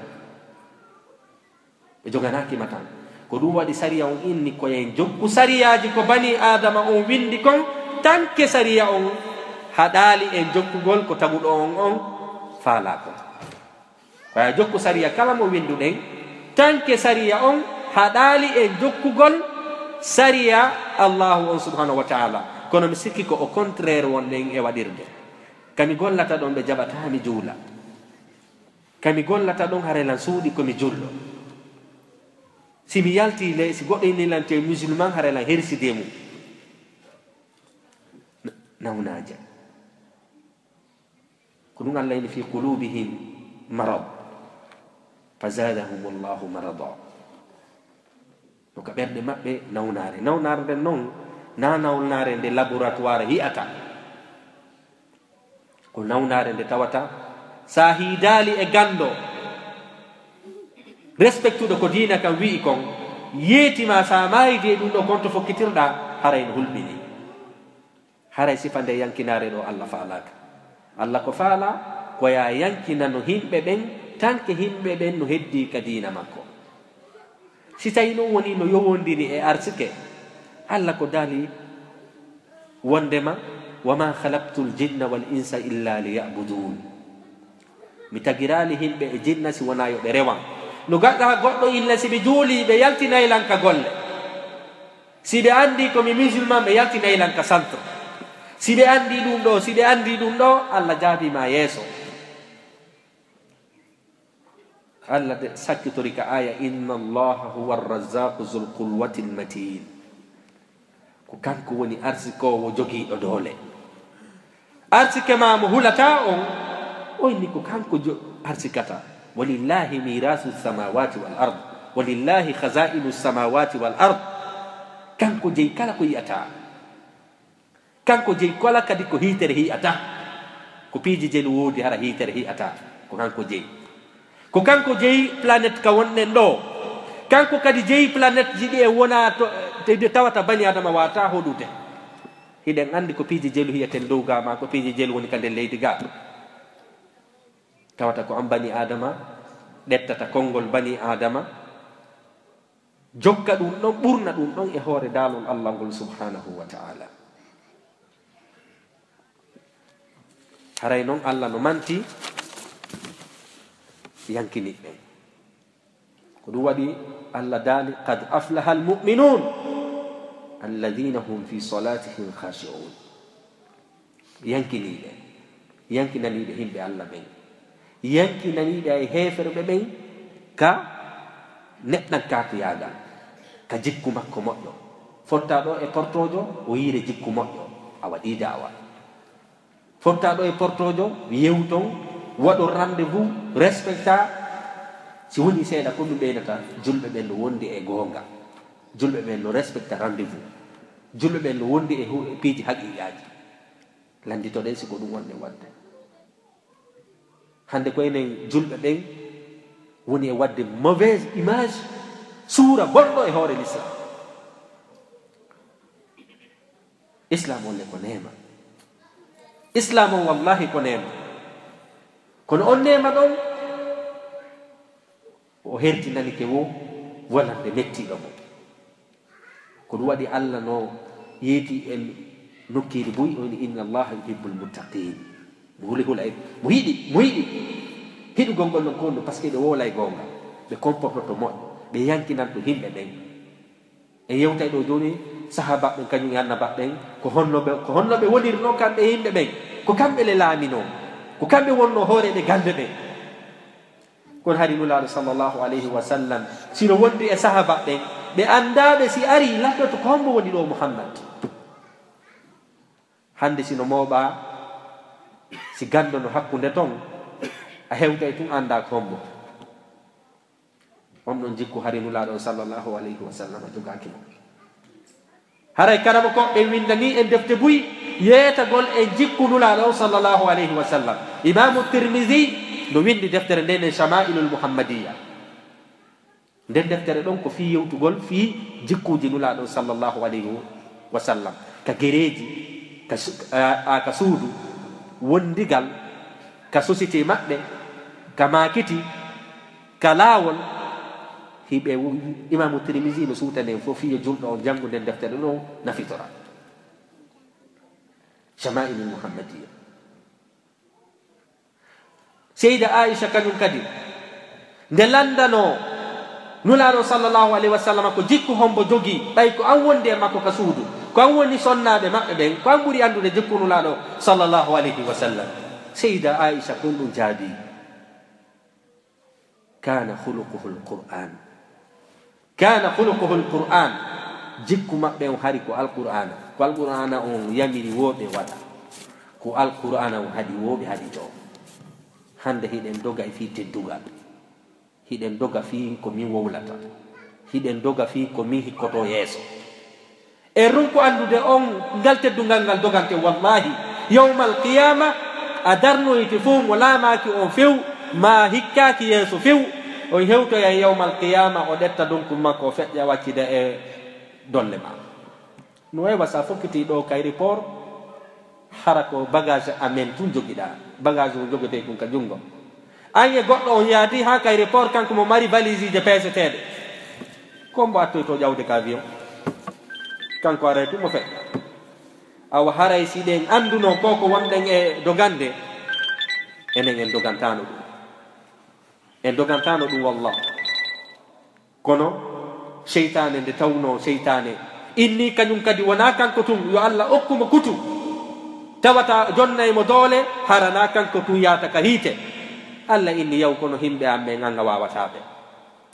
Ɓe joganaaki ma tan. Ko ɗum waɗi sariya on inni ko en jokku sariyaaji ko bani Aadama on windi kon, tanke sariya on haɗaali en jokkugol ko taguɗo on on faalaa kon. Ko ya jokku sariya kala mo winduɗen, tanke sariya on haɗaali en jokkugol sariya Allahu on subhanahu wa ta'ala. Kono mi sikki ko au contraire wonɗen e waɗirde. Kami gollata ɗon ɓe jaɓataa mi juula. Kami gollata ɗon haray lan suuɗi ko mi julɗo. Si mi yalti le, si goɗɗo inni lan te musulman, haray lan hersidee mum. N-, nawnaaje. Ko ɗum Allah inni, "Fi qulubihim marad, fa zadahumullahu marada." No ka ɓerɗe maɓɓe nawnaare. Nawnaare nden non, na nawnaare nde laboratoire hi'ata. Ko nawnaare nde tawata, sa hiidaali e ganndo, respectuɗo ko diina kan wi'i kon, yeeti ma sa maayidi e ɗum ɗo konto fokkitirɗa, haray no hulɓini. Haray sifa nde yankinaare ɗo Allah faalaaka. Allah ko faala, ko ya yankinano himɓe ɓen, tanke himɓe ɓen no heddii ka diina makko. Si tawi non woni no yowondiri e arsike, Allah ko daali, Wondema, "Wa ma khalaqtul jinna wal insa illa liya'budun." Mi tagiraali himɓe e jinna si wonaa yo ɓe rewan. No gaɗa goɗɗo inna si ɓe juuli, ɓe yaltinay lan ka golle. Si ɓe anndi ko mi musulman, ɓe yaltinay lan ka santo. Si ɓe anndi ɗum ɗo, si ɓe anndi ɗum ɗo, Allah jaabi ma yeeso. Allah de sakkitori ka aya, "Inna Allaha huwa arrazzaqu zul quwwatil matin." Ko kanko woni arsikoowo jogiiɗo doole. Arsike ma mo hulata on, o inni ko kanko jo-, arsikata. "Walillahi mirasu samawati wal ard. Walillahi khazainu samawati wal ard." Kanko jeyi kala ko yi'ata. Kanko jeyi kala kadi ko hiitere hi'ata. Ko piiji jelu woodi hara hiitere hi'ata. Ko kanko jeyi. Ko kanko jeyi planète ka wonɗen ɗo. Kanko kadi jeyi planète ji ɗi e wona to, te, te tawata bani Adama wata hoɗude. Hiɗen anndi ko piiji jelu hi'eten dow ga ma, ko piiji jelu woni ka nder leydi ga. Tawata ko an bani Adama, ɗettata konngol bani Adama. Jokka ɗum ɗon, ɓurna ɗum ɗon e hoore daalol Allah ngol subhanahu wa ta'ala. Haray non Allah no manti yankiniɓe. Ko ɗum waɗi Allah daali, "Qad aflaha al-mu'minun alladhina hum fi salatihim khashi'un." Yankiniiɓe, yankinaniiɓe himɓe Allah ɓen, yankinaniiɓe ay heeferɓe ɓen ka neɗɗankaaku yaagal, ka jikku makko moƴƴo. Fotta ɗo e portoojo, o yiire jikku moƴƴo, a waɗii daawa. Fotta ɗo e portoojo, yewton, waɗon rendez-vous, respecta. Si woni seeɗa, ko ɗum ɓeynata, julɓe ɓen no wondi e goonga. Julɓe ɓen no respecta rendez-vous. Julɓe ɓen no wondi e hu-, e piiji haqiiqaaji. Lannditoɗen si ko ɗum wonɗen waɗde. Hannde ko enen julɓe ɓen woni e waɗde mauvaise image, suura bonɗo e hoore l'islam. Islam on le ko neema. Islam on wallahi ko neema. Kono on neema ɗon, o hertinanike wo wonande mettiɗo mo. Ko ɗum waɗi Allah no yeeti en nokkeeli buy, o ni, "Inna Allaha yuhibbul muttaqin." Mo huli hula en, mo yiɗi, mo yiɗi. Hiɗugol ngol non ko honɗum? Parce que ɓe wowlay goonga, ɓe comportoto moƴƴo, ɓe yankinanto himɓe ɓen. En yewtay ɗo jooni, sahaba ɓen kañum e annaba ɓen, ko honno ɓe, ko honno ɓe wonirno kamɓe e yimɓe ɓen? Ko kamɓe le laaminoo, ko kamɓe wonno hooreeɓe gannde ɗen. Kono hari Nulaaɗo sallallahu alayhi wa sallam, si no wondi e sahaba ɓen, ɓe anndaa ɓe si arii, lanndotoo ko hombo woni ɗo Muhammad. Hannde si no mooɓaa, si ganndo no hakkunde ton, a hewtay tun anndaa ko hombo. On ɗon jikku hari Nulaaɗo sallallahu alayhi wa sallam jogaaki mo. Haray karamokooɓe ɓen winndanii en defte buy yeetagol e jikku Nulaaɗo on sallallahu alayhi wa sallam. Imaamu Tirmidhi no winndi deftere nden, nden Shama'ilul Muhammadiyya. Nden deftere ɗon ko fii yewtugol fii jikkuuji Nulaaɗo on sallallahu alayhi wa sallam. Ka gereeji, ka su-, a, a, ka suudu, wondigal, ka société maɓɓe, ka maakiti, ka laawol, hiɓe wo-, Imaamu Tirmidhi no suutani en fof, fii yo julɗo on janngu nden deftere ɗon nafitora. Shama'ilul Muhammadiyya. Seyda Aisha kañum kadi, nde lanndanoo Nulaaɗo sallallahu alayhi wa sallam ko jikku hombo jogii, ɓay ko an wondi e makko ka suudu, ko an woni sonnaaɓe maɓɓe ɓen, ko an ɓuri anndude jikku Nulaaɗo sallallahu alayhi wa sallam. Seyda Aisha ko ɗum jaabii. Kana khuluquhul Qur'an. Kana khuluquhul Qur'an. Jikku maɓɓe on hari ko Alqur'aana. Ko Alqur'aana on yamiri wo ɓe waɗa. Ko Alqur'aana on haɗi wo ɓe haɗitoo. Hannde hiɗen doga e fii teddungal. Hiɗen doga fii ko min wowlata. Hiɗen doga fii ko min hikkotoo yeeso. E ronku anndude on ngal teddungal ngal dogante, wallahi, yawmal qiyaama a darnoyte fow mo laamaaki on few, ma hikkaaki yeeso few, on hewtoyay yawmal qiyaama, o ɗetta donkun makko, o feƴƴa waccida e dolle ma. No way wasa fokkiti ɗo ka aéroport, hara ko bagage amen tun jogiɗaa, bagage mo jogotee kun ka junngo. An e goɗɗo on yaadi haa ka aéroport, kanko mo mari valise je peeseteeɗe. Ko mbo attoyto ƴawde ka avion? Kanko aray tun mo feƴƴa. Awa haray si ɗen anduno ko ko wonɗen e dogande, enen en dogantaano ɗum. En dogantaano ɗum, wallah. Kono seytaane, nde tawnoo seytaane inni kañum kadi wonaa kanko tun, yo Allah okku mo kutu, tawata jonnay mo doole, hara naa kanko tun yaata ka hiite. Allah inni, yaw, kono himɓe am ɓen an a waawataa ɓe.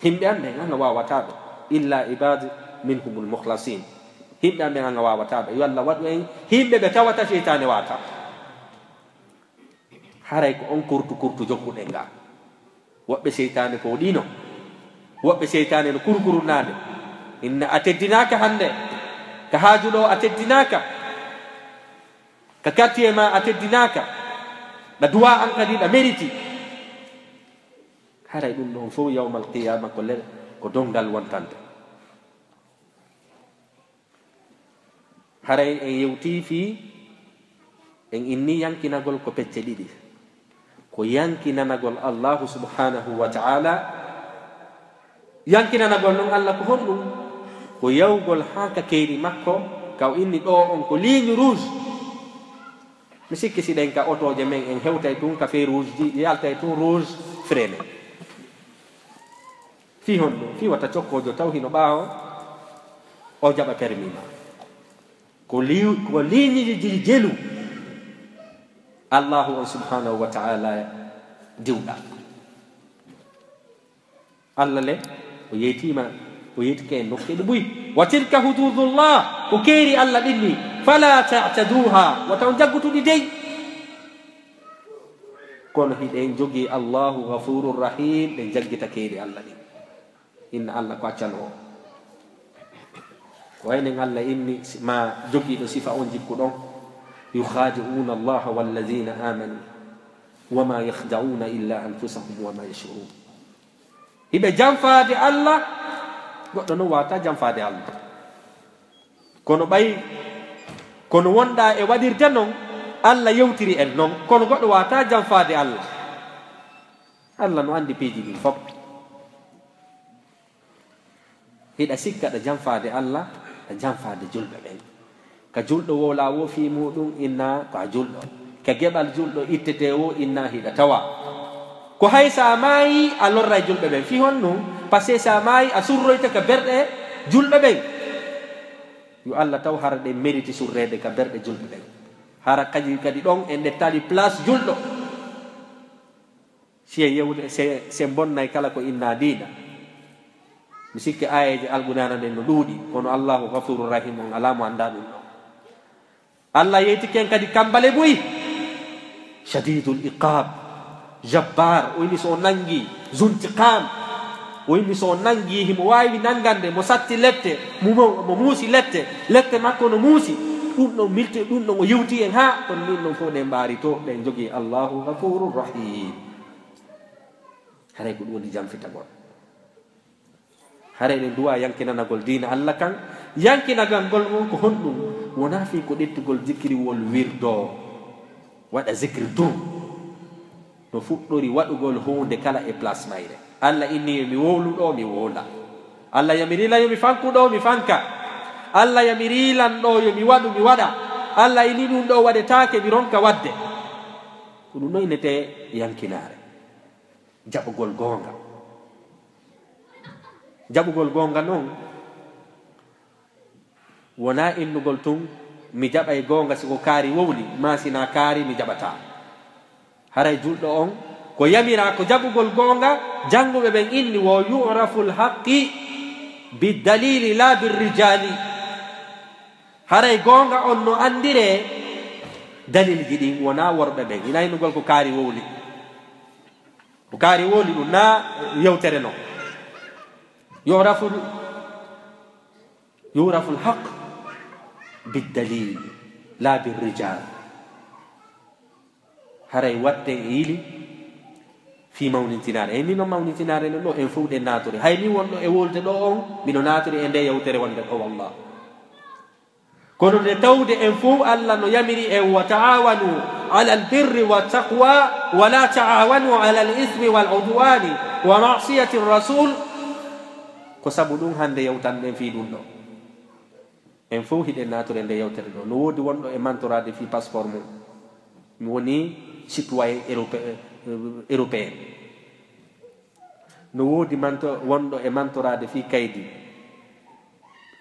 Himɓe am ɓen an a waawataa ɓe. Illa ibadi minhumul mukhlasin. Himɓe am ɓen an a waawataa ɓe. Yo Allah waɗu en himɓe ɓe tawata seytaane waata. Haray ko on kurtu kurtu jokkuɗen ga. Woɓɓe seytaane pooɗiino. Woɓɓe seytaane no kurukurunnaade. Inna a teddinaaka hannde. Ka haaju ɗo a teddinaaka. Ka quartier ma a teddinaaka. Ɗa duwa an kadi ɗa meriti. Haray ɗum ɗon fof yawmal qiyama ko le-, ko donngal wontante. Haray en yewtii fii, en inni yankinagol ko pecce ɗiɗi. Ko yankinanagol Allahu subhanahu wa ta'ala. Yankinanagol non Allah ko honɗum? Ko yawgol haa ka keeri makko, ka o inni ɗo on ko ligne rouge. Mi sikki si ɗen ka otooje men en hewtay tun ka feu rouge ji, yaltay tun rouge freiné. Fii honɗum? Fii wata cokkoojo taw hino ɓaawo, o jaɓa permis ma. Ko li-, ko ligne ji jelu Allahu on subhanahu wa ta'ala diwɗa. Allah le, o yeytiima, o yeytike en nokkeeɗi buy. Wa tilka hududullah, ko keeri Allah ɗin ni. Fala ta'taduha, wata on jaggutu ɗi dey. Kono hiɗen jogii Allahu Ghafurur Rahim, ɗen jaggita keeri Allah ɗin. Inna Allah ko accanoowo. Ko waynen Allah inni si-, ma jogiiɗo sifa on jikku ɗon, "Yukhadi'una Allaha walladhina amanu, wa ma yakhda'una illa anfusahum wa ma yash'urun." Hiɓe janfaade Allah, goɗɗo non waata janfaade Allah. Kono ɓay, kono wonɗa e waɗirde non, Allah yewtiri en non, kono goɗɗo waata janfaade Allah. Allah no andi piiji ɗin fof. Hiɗa sikka ɗa janfaade Allah, ɗa janfaade julɓe ɓen. Ka julɗo wowla wo fii muɗum, inna ko a julɗo. Ka geɓal julɗo ittete wo, inna hiɗa tawa. Ko hay sa maayi, a lorray julɓe ɓen. Fii honɗum? Parce que sa maayi, a surroyte ka berɗe julɓe ɓen. Yo Allah taw hara ɗen meriti surreede ka berɗe julɓe ɓen. Hara kadi, kadi ɗon en ɗettali place julɗo. Si en yewde, se, se bonnay kala ko inna diina. Mi sikki aayeeje Alqur'aana ɗen no ɗuuɗi, kono Allahu Gafurur Rahim on alaa mo anndaa ɗum ɗon. Allah yeytike en kadi kambale buy. Shadidul iqab, jabbar, o inni so o nangi, zuntiqam. O inni so o nangi, himo waawi nangande, mo satti lette, mo, mo, mo muusi lette, lette makko no muusi. Ɗum ɗon milti, ɗum ɗon o yewti en haa, kono ɗum ɗon fof ɗen mbaari to, ɗen jogii Allahu Gafurur Rahim. Haray ko ɗum woni janfitagol. Haray eɗen duwa yankinanagol diina Allah kan. Yankinagol ngol on ko honɗum? Wonaa fii ko ɗettugol zikiriwol wirdo, waɗa zikir dum. No fuɗɗori waɗugol huunde kala e place mayre. Allah inni yo mi wowlu ɗo, mi wowla. Allah yamiri lan yo mi fanku ɗo, mi fanka. Allah yamiri lan ɗo yo mi waɗu, mi waɗa. Allah inni ɗum ɗo waɗetaake, mi ronka waɗde. Ko ɗum ɗo innetee yankinaare. Jaɓugol goonga. Jaɓugol goonga non, wonaa innugol tun, mi jaɓay goonga si ko kaari wowli, maa si naa kaari mi jaɓataa. Haray julɗo on, ko yamiraa ko jaɓugol goonga, jannguɓe ɓen inni, "Wo yu'raful haqqi bid dalili laa bir rijali." Haray goonga on no anndiree dalilji ɗin, wonaa worɓe ɓen. Ina innugol ko kaari wowli. Ko kaari wowli ɗum naa yewtere non. Yu'rafu, yu'rafu al-haqq bid-dalil, la bir-rijal. Haray watten e yili fii mawnintinaare. Eyi, ni non mawnintinaare non ɗo, en fof ɗen naatore. Hay min wonɗo e wolde ɗo on, mino naatore e nde yewtere wonde ɗo, wallah. Kono nde tawde en fof Allah no yamiri en, "Wa ta'awanu alal birri wa taqwa, wa la ta'awanu alal ismi wal udwani wa ma'siyati rasul." Ko sabu ɗum hannde yewtanɗen fii ɗum ɗo. En fof hiɗen naatore nde yewtere ɗo. No woodi wonɗo e mantoraade fii passeport mum, mi woni citoyen europé-, européen. No woodi manto-, wonɗo e mantoraade fii kaydi,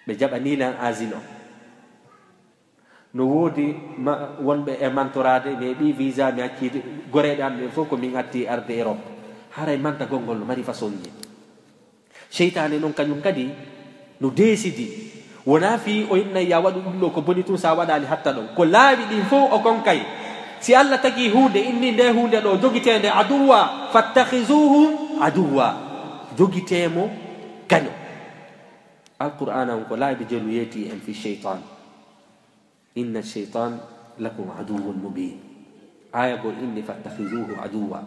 ɓe jaɓanii lan asile o. No woodi ma-, wonɓe e mantoraade, mi heɓii visa, mi accii goreeɓe am ɓen fof, ko min atti arde Europe. Haray mantagol ngol no mari façonji. Seytaane non kañum kadi no deesidi. Wonaa fii o innay ya waɗu ɗum ɗo ko boni tun, sa waɗaali hatta ɗon. Ko laawi ɗin fof o konkay. Si Alla tagi huunde, inni nde huunde ɗo jogiteende aduwwa, fattakhizuhu aduwwa. Jogitee mo gaño. Alqur'aana on ko laabi jelu yeetii en fii seytaan. Inna shaytan lakum aduwwun mubin. Aya goo inni fattakhizuhu aduwwa.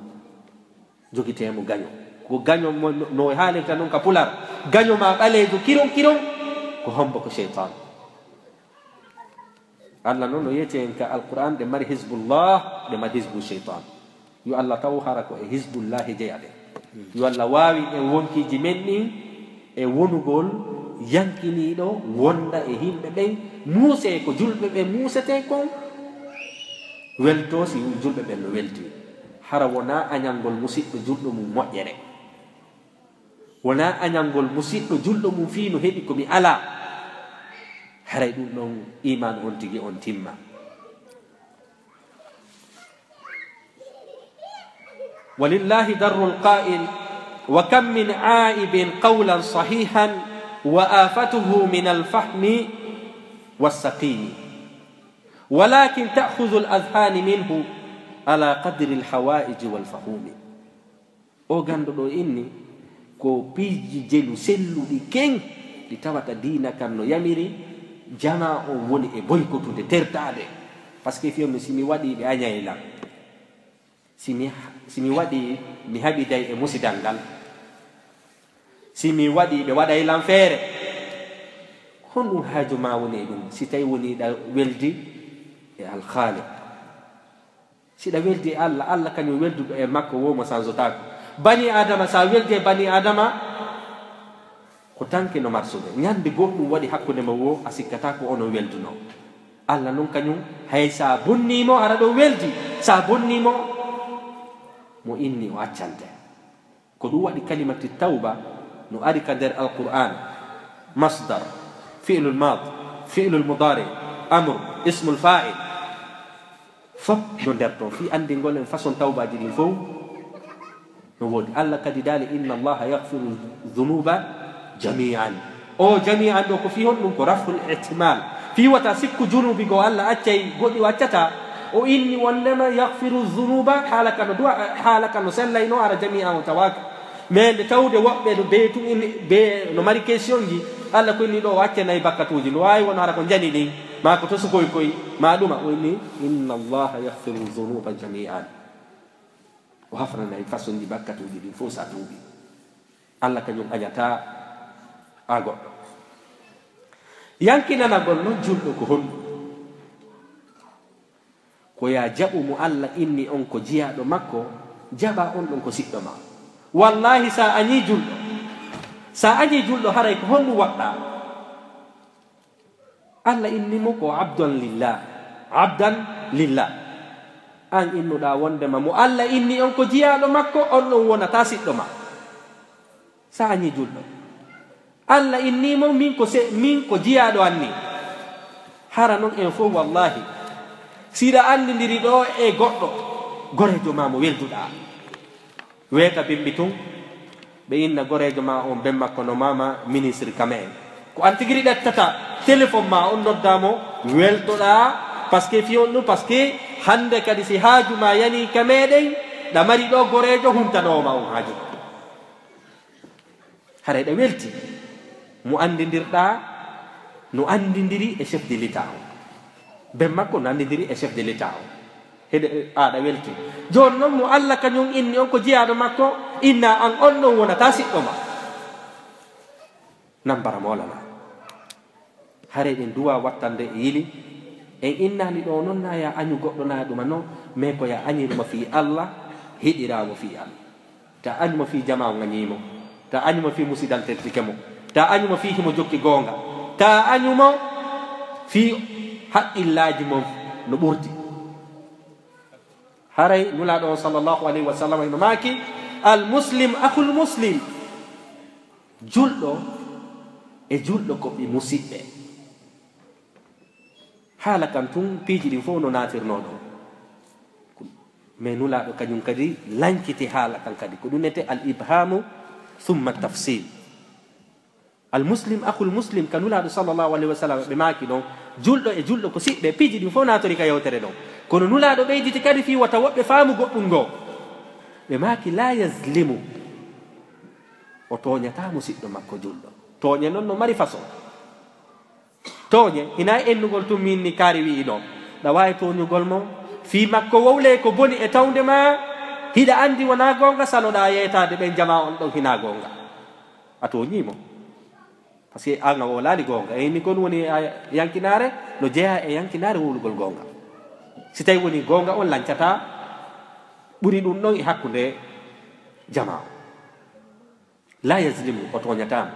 Jogitee mo gaño. Ko gaño mo no, no haalirta non ka pular. Gaño ma ɓaleejo kiron kiron. Ko hombo? Ko shaytan. Allah non no yeeti en ka Alqur'an, ɗe mari hizbullah, ɗe mari hizbu shaytan. Yo Allah taw hara ko e hizbullahi jeyaɗe. Yo Allah waawi en wonkiiji men ɗin e wonugol yankiniiɗo, wonda e yimɓe ɓen, muusee ko julɓe ɓen muusetee kon, weltoo si julɓe ɓen no weltii. Hara wonaa añangol musiɗɗo julɗo mum moƴƴere. Wonaa añangol musiɗɗo julɗo mum fii no heɓi ko mi alaa. Haray ɗum ɗon iimaan on tigi on timma. ولله در القائل: وكم من عائب قولا صحيحا وآفته من الفهم والسقيم، ولكن تأخذ الأذهان منه على قدر الحوائج والفهوم. O ganndo ɗo inni ko piiji jelu selluɗi ken ɗi tawata diina kan no yamiri, jamaa on woni e boykotude, tertaade. Parce que fiyo mi, si mi waɗii ɓe añay lan. Si mi, si mi waɗii mi haɓiday e musidal ngal. Si mi waɗii ɓe waɗay lan feere. Honɗum haaju ma woni e ɗum si tawi woni ɗa weldi e Alkhaaliq? Si ɗa weldi e Allah, Allah kañum welduɗo e makko woo mo sanzotaako. Bani Adama, sa weldi e bani Adama, ko tanke no marsude. Ñande goɗɗum waɗi hakkunde ma woo, a sikkata ko onon welduno. Allah non kañum, hay sa bonni mo, hara ɗo weldi, sa bonni mo, mo inni o accante. Ko ɗum waɗi kalimati tawba no ari ka nder Alqur'aan, masdar, fi'lul maad, fi'lul mudaari, amr, ismul faa'il. Fop no nder ton, fii anndingol en façon tawbaaji ɗin fow. No woodi. Allah kadi daali: "Inna Allaha yaghfiru dhunuba jami'an." O jami'an ɗo ko fii honɗum? Ko raf'ul ihtimal. Fii wata sikku junuubi goo Allah accay, goɗɗi o accata. O inni wondema yaghfiru dhunuba, haala ka no du'a, haala ka no sellayno, hara jami'an o tawaaka. Mais nde tawde woɓɓe no bee tun inni, bee no mari question ji, Allah ko inni ɗo o accanay bakkatuuji. No waawi won hara ko njani ɗin, maa ko to sukoy koy, maa ɗuma. O inni: "Inna Allaha yaghfiru dhunuba jami'an." O hafranay façon ji bakkatuuji ɗin fow sa tuubi. Allah kañum añata a goɗɗo. Yankinanagol non julɗo ko honɗum? Ko ya jaɓu mo Allah inni on ko jiyaaɗo makko, jaɓa on ɗon ko siɗɗo ma. Wallahi, sa añi julɗo, sa añi julɗo, haray ko honɗum waɗɗa? Allah inni mo ko abdan lillah, abdan lillah. An innuɗa wondema mo Allah inni on ko jiyaaɗo makko, on ɗon wonata siɗɗo ma. Sa añi julɗo, Allah inni mo min ko se-, min ko jiyaaɗo anni. Hara non en fow, wallahi, si ɗa anndindiri ɗo e goɗɗo, goreejo ma mo welduɗa. Weeta bimbi tun, ɓe inna goreejo ma on, ben makko no mama ministre kame en. Ko an tigiri ɗettata téléphone ma on, nodda mo, weltoɗa, parce que fiyon ɗum, parce que hannde kadi si haaju ma yani ka meɗen, ɗa mari ɗo goreejo huntanoowo ma on haaju. Haray ɗa welti. Mo anndindirɗa no anndindiri e chef de l'État o. Ben makko no anndindiri e chef de l'État o. Heɗe, aɗa welti. Jooni non mo Allah kañum inni on ko jiyaaɗo makko, inna an on ɗon wonata siɗɗo ma. Nan bara moolana. Haray ɗen duwa wattande e yili. En innani ɗo non na ya añu goɗɗo na ɗuma non, mais ko ya añi ɗuma fii Allah, hiɗira mo fii Allah. Ta añu mo fii jamaa o ŋañii mo. Ta añu mo fii musidal tertike mo. Ta añu mo fii himo jokki goonga. Ta añu mo fii haqqillaaji mon no ɓurti. Haray Nulaaɗo on sallallahu alayhi wa sallam hino maaki, "Al muslim akhul muslim." Julɗo e julɗo ko ɓe musiɓɓe. Haala kan tun, piiji ɗin fow no naatirnoo ɗon. Mais Nulaaɗo kañun kadi lankiti haala kan kadi. Ko ɗun wiyetee al ibhamu thumma tafsil. "Al muslim akhul muslim," ka Nulaaɗo sallallahu alayhi wa sallam ɓe maaki ɗon, julɗo e julɗo ko siɓɓe, piiji ɗin fow naatorii ka yewtere ɗon. Kono Nulaaɗo ɓeyditi kadi fii wota woɓɓe faamu goɗɗun goo. Ɓe maaki, "La yazlimu," o tooñataa musiɗɗo makko julɗo. Tooñe non no mari façon. Tooñe, hinaa e ennugol tun min ni kaari wi'i ɗon. Ɗa waawi tooñugol mo, fii makko wowlee ko boni e tawnde maa, hiɗa anndi wonaa goonga, sanoɗaa yeetaade ɓen jamaa on ɗon hinaa goonga. A tooñii mo. Parce que an a wowlaali goonga. E inni kon woni a yankinaare, no jeyaa e yankinaare wowlugol goonga. Si tawii wonii goonga on lancataa, ɓuri ɗun ɗon e hakkunde jamaa on. La yazlimu, o tooñataa mo.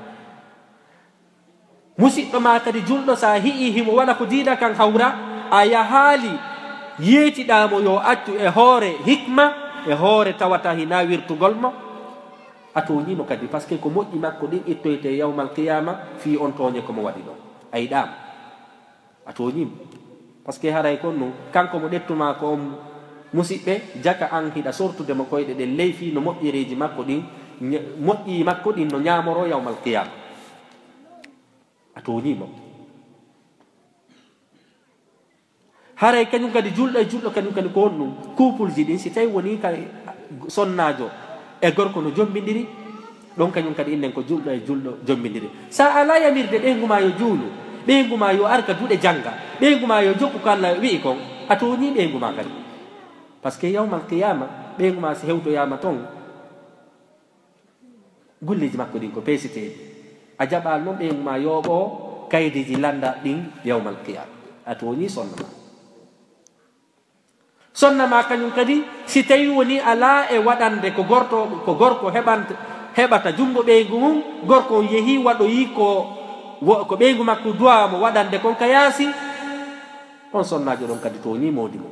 Musiɗɗo maa kadi julɗo, si a hi'ii himo waɗa ko diina kan hawra, a yahaali yeetiɗaa mo yo accu e hoore hikma, e hoore tawata hinaa wirtugol mo, a tooñii mo kadi, parce que ko moƴƴi makko ɗin ittoytee yawmal qiyaama fii on tooñe ko mo waɗi ɗon. A yiɗaa mo. A tooñii mo. Parce que haray kon non, kanko mo ɗettu maa ko on musiɓɓe, jaka an hiɗa sortude mo koyɗe ɗen ley fii no moƴƴereeji makko ɗin, ña-, moƴƴi makko ɗin no ñaamoroo yawmal qiyaama. A tooñii mo. Haray kañun kadi julɗo e julɗo kañun kadi ko honɗun? Couple ji ɗin, si tawii wonii ka sonnaajo e gorko no jommbindiri, ɗon kañun kadi innen ko julɗo e julɗo jommbindiri. Si a alaa yamirde ɓeyngu maa yo juulu, ɓeyngu maa yo ar ka duɗe jannga, ɓeyngu maa yo jokku ko Alla wi'i kon, a tooñii ɓeyngu maa kadi. Parce que yawmal qiyaama, ɓeyngu maa si hewtoyaama ton, golleeji makko ɗin ko peesiteeɗi. A jaɓaali non ɓeyngu maa yooɓoo kaydiiji lannda ɗin yawmal qiyaama. A tooñii sonna maa. Sonna maa kañun kadi, si tawii wonii alaa e waɗande ko gorto, ko gorko heɓanta, heɓata junngo ɓeyngu mun, gorko on yehii waɗoyii ko, wo-, ko ɓeyngu makko duwaa mo waɗande kon ka yaasi, on sonnaajo ɗon kadi tooñii moodi mun.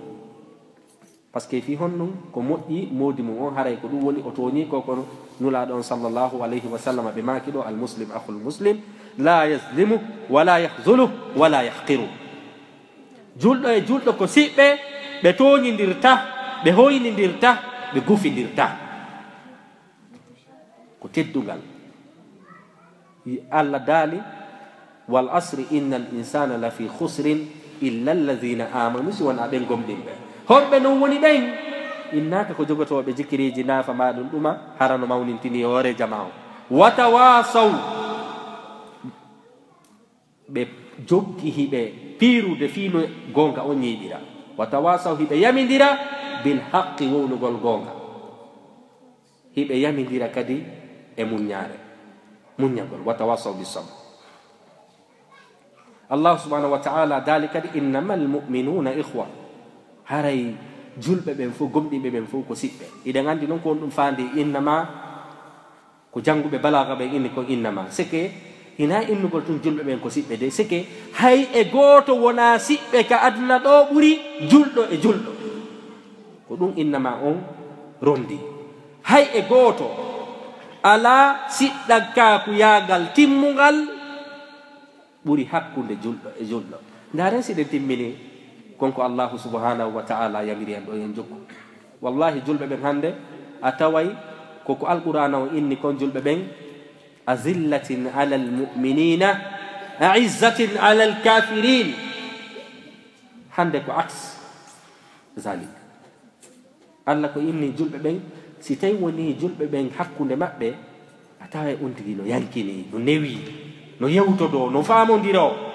Parce que fii honɗun? Ko moƴƴi moodi mun on, haray ko ɗun woni o tooñii ko, kono Nulaaɗo on sallallahu alayhi wa sallam ɓe maaki ɗo, "Al muslim akhul muslim, la yazlimu, wa la yakhzulu, wa la yahqiru." Julɗo e julɗo ko siɓɓe, ɓe tooñindirta, ɓe hoynindirta, ɓe gufindirta. Ko teddungal. Alla daali, "Wal asri innal insana lafi khusrin illa alladhina amanu," si wonaa ɓen gomɗinɓe. Honɓe non woni ɓen? Innaaka ko jogotooɓe jikiriiji naafa maa ɗun ɗuma, hara no mawnintini hoore jamaa on. "Wa tawasaw," ɓe jokki hiɓe piirude fii no goonga on ñiiɓira. "Wa tawasaw," hiɓe yamindira, "bil haqqi," wownugol goonga. Hiɓe yamindira kadi e muññaare, muññagol. "Wa tawasaw bis sabr." Allahu subhanahu wa ta'ala daali kadi, "Innamal mu'minuna ikhwa." Haray julɓe ɓen fow, gomɗinɓe ɓen fow ko siɓɓe. Hiɗen anndi non ko honɗun faandi innama. Ko jannguɓe balaaga ɓen inni kon innama. C'est que hinaa innugol tun julɓe ɓen ko siɓɓe de. C'est que hay e gooto wonaa siɓɓe ka aduna ɗoo ɓuri julɗo e julɗo. Ko ɗun innama on rondi. Hay e gooto alaa siɗɗankaaku yaagal timmungal ɓuri hakkunde julɗo e julɗo. Ndaaren si ɗen timmini kon ko Allahu subhanahu wa ta'ala yamiri en ɗo, en jokku. Wallahi, julɓe ɓen hannde, a taway ko ko Alqur'aana on inni kon, julɓe ɓen, "Azillatin alal mu'minina, a'izzatin alal kafirin." Hannde ko aks zalik. Alla ko inni julɓe ɓen, si tawi wonii julɓe ɓen hakkunde maɓɓe, a taway on tigi no yankinii, no newii, no yewtodoo, no faamondiroo.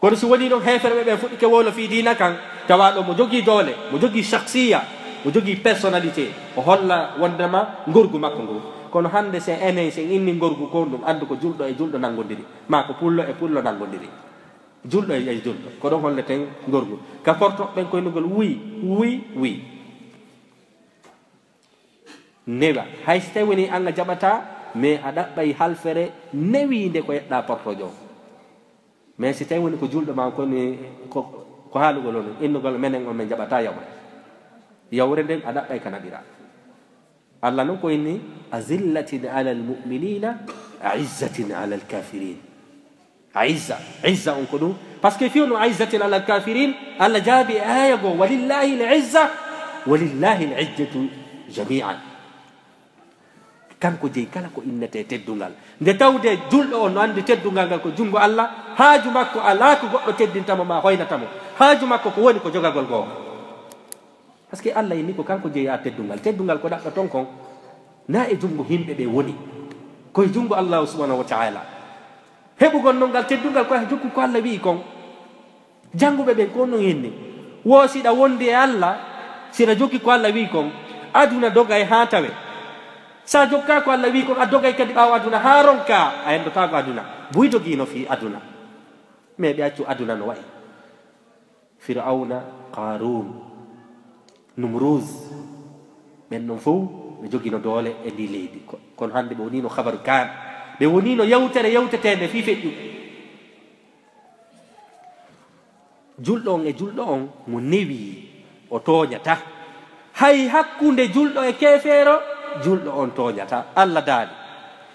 Kono si wonii ɗon heeferɓe ɓen fuɗɗike wowla fii diina kan, tawa ɗo mo jogii doole, mo jogii shakhsiya, mo jogii personnalité, o holla wondema ngorgu makko ngu. Kono hannde, si enen, si en inni ngorgu ko ɗum, anndu ko julɗo e julɗo nanngondiri, maa ko pullo e pullo nanngondiri. Julɗo e, e julɗo, ko ɗon holleten ngorgu. Ka kortoɓe ɓen koynugol wuy, wuy, wuy. Newa. Hay si tawi wonii an a jaɓataa, mais a ɗaɓɓay halfere newiinde ko yeɗɗaa portojo on. Mais si tawi woni ko julɗo ma, ko ni, ko, ko haalugol on, innugol menen on, min jaɓata yawre. Yawre nden a ɗaɓɓay ka naɓira. Allah non ko inni, "Azillatin alal mu'minina, aizzatin alal kafirin." Aizza, izza on ko ɗum. Parce que fiyo no aizzatin alal kafirin, Allah jaabi e aya goo, "Walillahi al izza, walillahi al izzatu jami'an." Kanko jeyi kala ko innetee teddungal. Nde tawde julɗo on no anndi teddungal ngal ko junngo Allah, haaju makko alaa ko goɗɗo teddinta mo maa hoynata mo. Haaju makko ko woni ko jogagol goonga. Parce que Allah inni ko kanko jeyaa teddungal. Teddungal ko ɗaɓɓa ton kon, na e junngo yimɓe ɓe woni. Ko e junngo Allah subhanahu wa ta'ala. Heɓugol non ngal teddungal ko e jokku ko Allah wi'i kon. Jannguɓe ɓen ko non inni. Wo siɗa wondi e Allah, siɗa jokki ko Allah wi'i kon, aduna dogay haa tawe. Sa jokka ko Allah wi'i kon, a dogay kadi ɓaawo aduna haa ronka, a endotaako aduna. Buy dogiino fii aduna. Mais ɓe accu aduna no wa'i. Fir'awna, Qarun, Numruz, ɓen non fow ɓe jogino doole e ndi leydi. Ko-, kono hannde ɓe wonino habaru kaan. Ɓe wonino yewtere yewteteende fii feƴƴu. Julɗo on e julɗo on mo newii, o tooñata. Hay hakkunde julɗo e keefeero, julɗo on tooñata. Allah daali,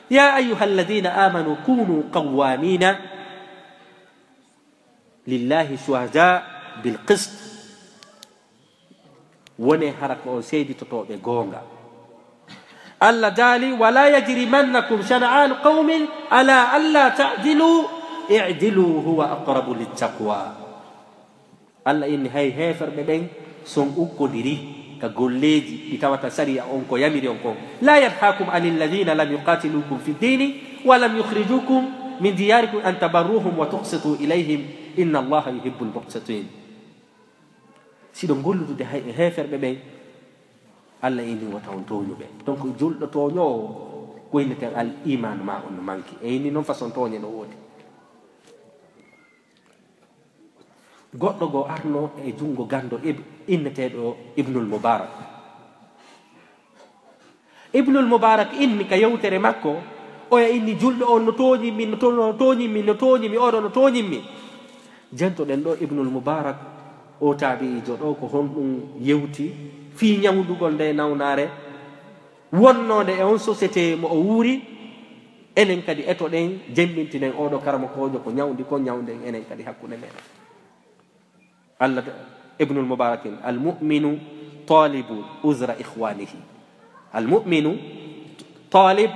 "Ya ayyuhalladhina amanu kunu qawwamina lillahi shuhada bil qist." Wone hara ko on seeditotooɓe goonga. Allah daali, "Wala yajrimannakum shana'anu qawmin ala alla ta'dilu, i'dilu huwa aqrabu littaqwa." Allah inni hay heeferɓe ɓen son ukkodiri ka golleeji ɗi tawata sariya on ko yamiri on kon. "La yanhakum anil ladhina lam yuqatilukum fid dini wa lam yukhrijukum min diyarikum an tabarruhum wa tuqsitu ilayhim inna Allaha yuhibbul muqsitin." Siɗo golludude hay e heeferɓe ɓen, Allah inni wota on tooñuɓe. Donc julɗo tooñoowo ko inneten al iman ma on no manki. E inni non façon tooñe no woodi. Goɗɗo goo arno e junngo ganndo ib-, inneteeɗo Ibnul Mubarak. Ibnul Mubarak inni ka yewtere makko, oya inni, "Julɗo on no tooñimmi, no to-, no tooñimmi, no tooñimmi, oɗo no tooñimmi." Jentoɗen ɗo Ibnul Mubarak, o taabi'iijo ɗo, ko honɗum yewti fii ñawndugol nde nawnaare wonnoonde e on société mo o wuuri. Enen kadi etoɗen, jemmbintinen oɗo karamokoojo ko ñawndi kon, ñawnden enen kadi hakkunde men. Allah, Ibnul Mubarakin, "Al mu'minu talibu uzra ikhwanihi." Al mu'minu talib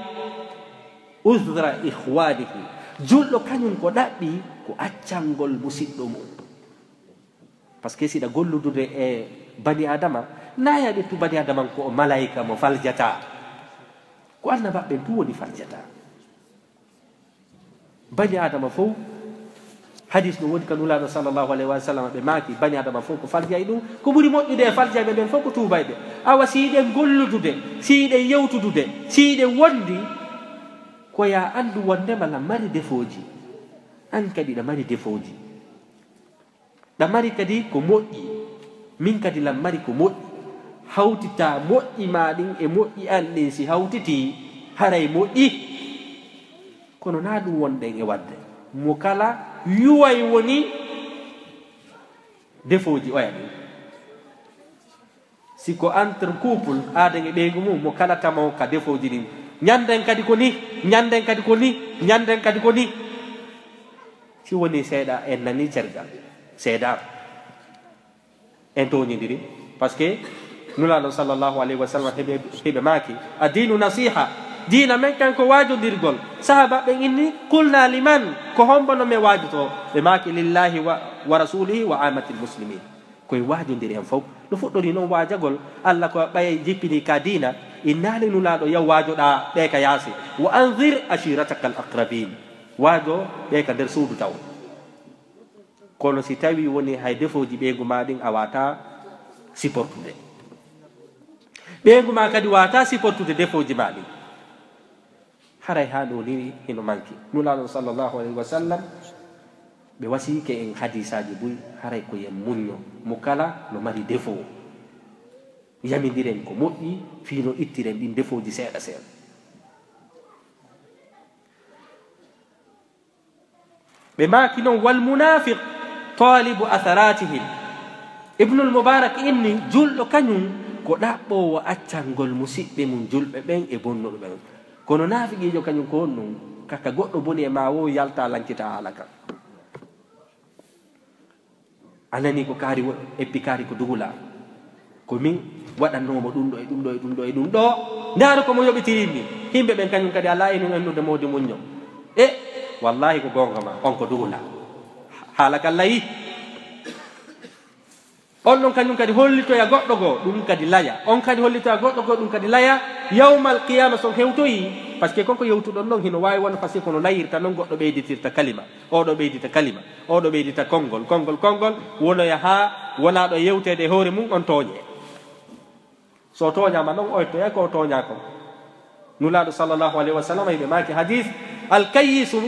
uzra ikhwanihi. Julɗo kañum ko ɗaɓɓi ko accangol musiɗɗo mum. Parce que siɗa golludude e bani Adama, na ya ɓettu bani Adama ko o malaika mo faljata. Ko annabaɓe ɓen tun woni faljata. Bani Adama fow, hadis no woni ka Nulaaɗo sallallahu alayhi wa sallam, ɓe maaki, bani Adama fow ko faljay ɗum, ko ɓuri moƴƴude e faljayɓe ɓen fow ko tuubayɓe. Awa si hiɗen golludude, si hiɗen yewtudude, si hiɗen wondi, ko ya anndu wondema la mari defooji. An kadi ɗa mari defooji. Ɗa mari kadi ko moƴƴi, min kadi lan mari ko moƴƴi. Hawtitaa moƴƴi maa ɗin e moƴƴi an ɗin, si hawtitii, haray moƴƴi. Kono naa ɗum wonɗen e waɗde. Mo kala yuway woni defooji oya ɗin. Si ko entre couple, aaden e ɓeygu mum, mo kala tamo ka defooji ɗin. Ñanden kadi ko ni, ñanden kadi ko ni, ñanden kadi ko ni. Si woni seeɗa, en nani cergal, seeɗa. En tooñindiri. Parce que Nulaaɗo sallallahu alayhi wa sallam heɓe, heɓe maaki, "Ad-dinu nasiha." Diina men kan ko waajondirgol. Sahaaba ɓen inni, "Qulna liman?" Ko hombo no men waajoto? Ɓe maaki, "Lillahi wa, wa rasulihi wa ammatil muslimin." Koye waajondiri en fow. No fuɗɗori noon waajagol, Allah ko ɓay jippini ka diina, innaali Nulaaɗo, yaw waajoɗaa ɓee ka yaasi. "Wa anzir ashirataka al aqrabin." Waajo ɓee ka nder suudu taw. Kono si tawi woni hay defooji ɓeyngu maa ɗin a waataa supportude. Ɓeyngu maa kadi waataa supportude defooji maa ɗin. Haray haa ɗoo ni hino manki. Nulaaɗo sallallahu alayhi wa sallam, ɓe wasiike en hadiisaaji buy, haray ko yen muñño. Mo kala no mari defoo. Yamindiren ko moƴƴi, fii no ittiren ɗin defooji seeɗa seeɗa. Ɓe maaki noon, "Wal munaafiq taalibu asaratihim." Ibnul Mubarak inni, julɗo kañum ko ɗaɓɓoowo accangol musiɓɓe mum julɓe ɓen e bonnuɓe ɓen. Kono naafiqiijo kañum ko honɗum? Kaka goɗɗo boni e maa woo yalta lancita haala kan. A nanii ko kaari wo-, eppi kaari ko dugula. Ko min waɗannoo mo ɗum ɗo e ɗum ɗo e ɗum ɗo e ɗum ɗo. Ndaaru ko mo yoɓitirinmi. Yimɓe ɓen kañum kadi alaa e nun anndude moodi muñño. E, wallaahi ko goonga ma, on ko dugula. Haala kan layi. On ɗon kañum kadi hollitoya goɗɗo goo, ɗum kadi laya. On kadi hollitoya goɗɗo goo, ɗum kadi laya. Yawmal qiyaama so on hewtoyi, parce que kon ko yewtuɗon ɗon hino waawi wonde parce que kono layirta non goɗɗo ɓeyditirta kalima. Oɗo ɓeydita kalima, oɗo ɓeydita konngol, konngol, konngol, wonoya haa wonaa ɗo yewteede e hoore mum on tooñe. So o tooñaama noon, o ettoya ko o tooñaa kon. Nulaaɗo sallallahu alayhi wa sallam, hiɓe maaki hadis, "Al kayyisu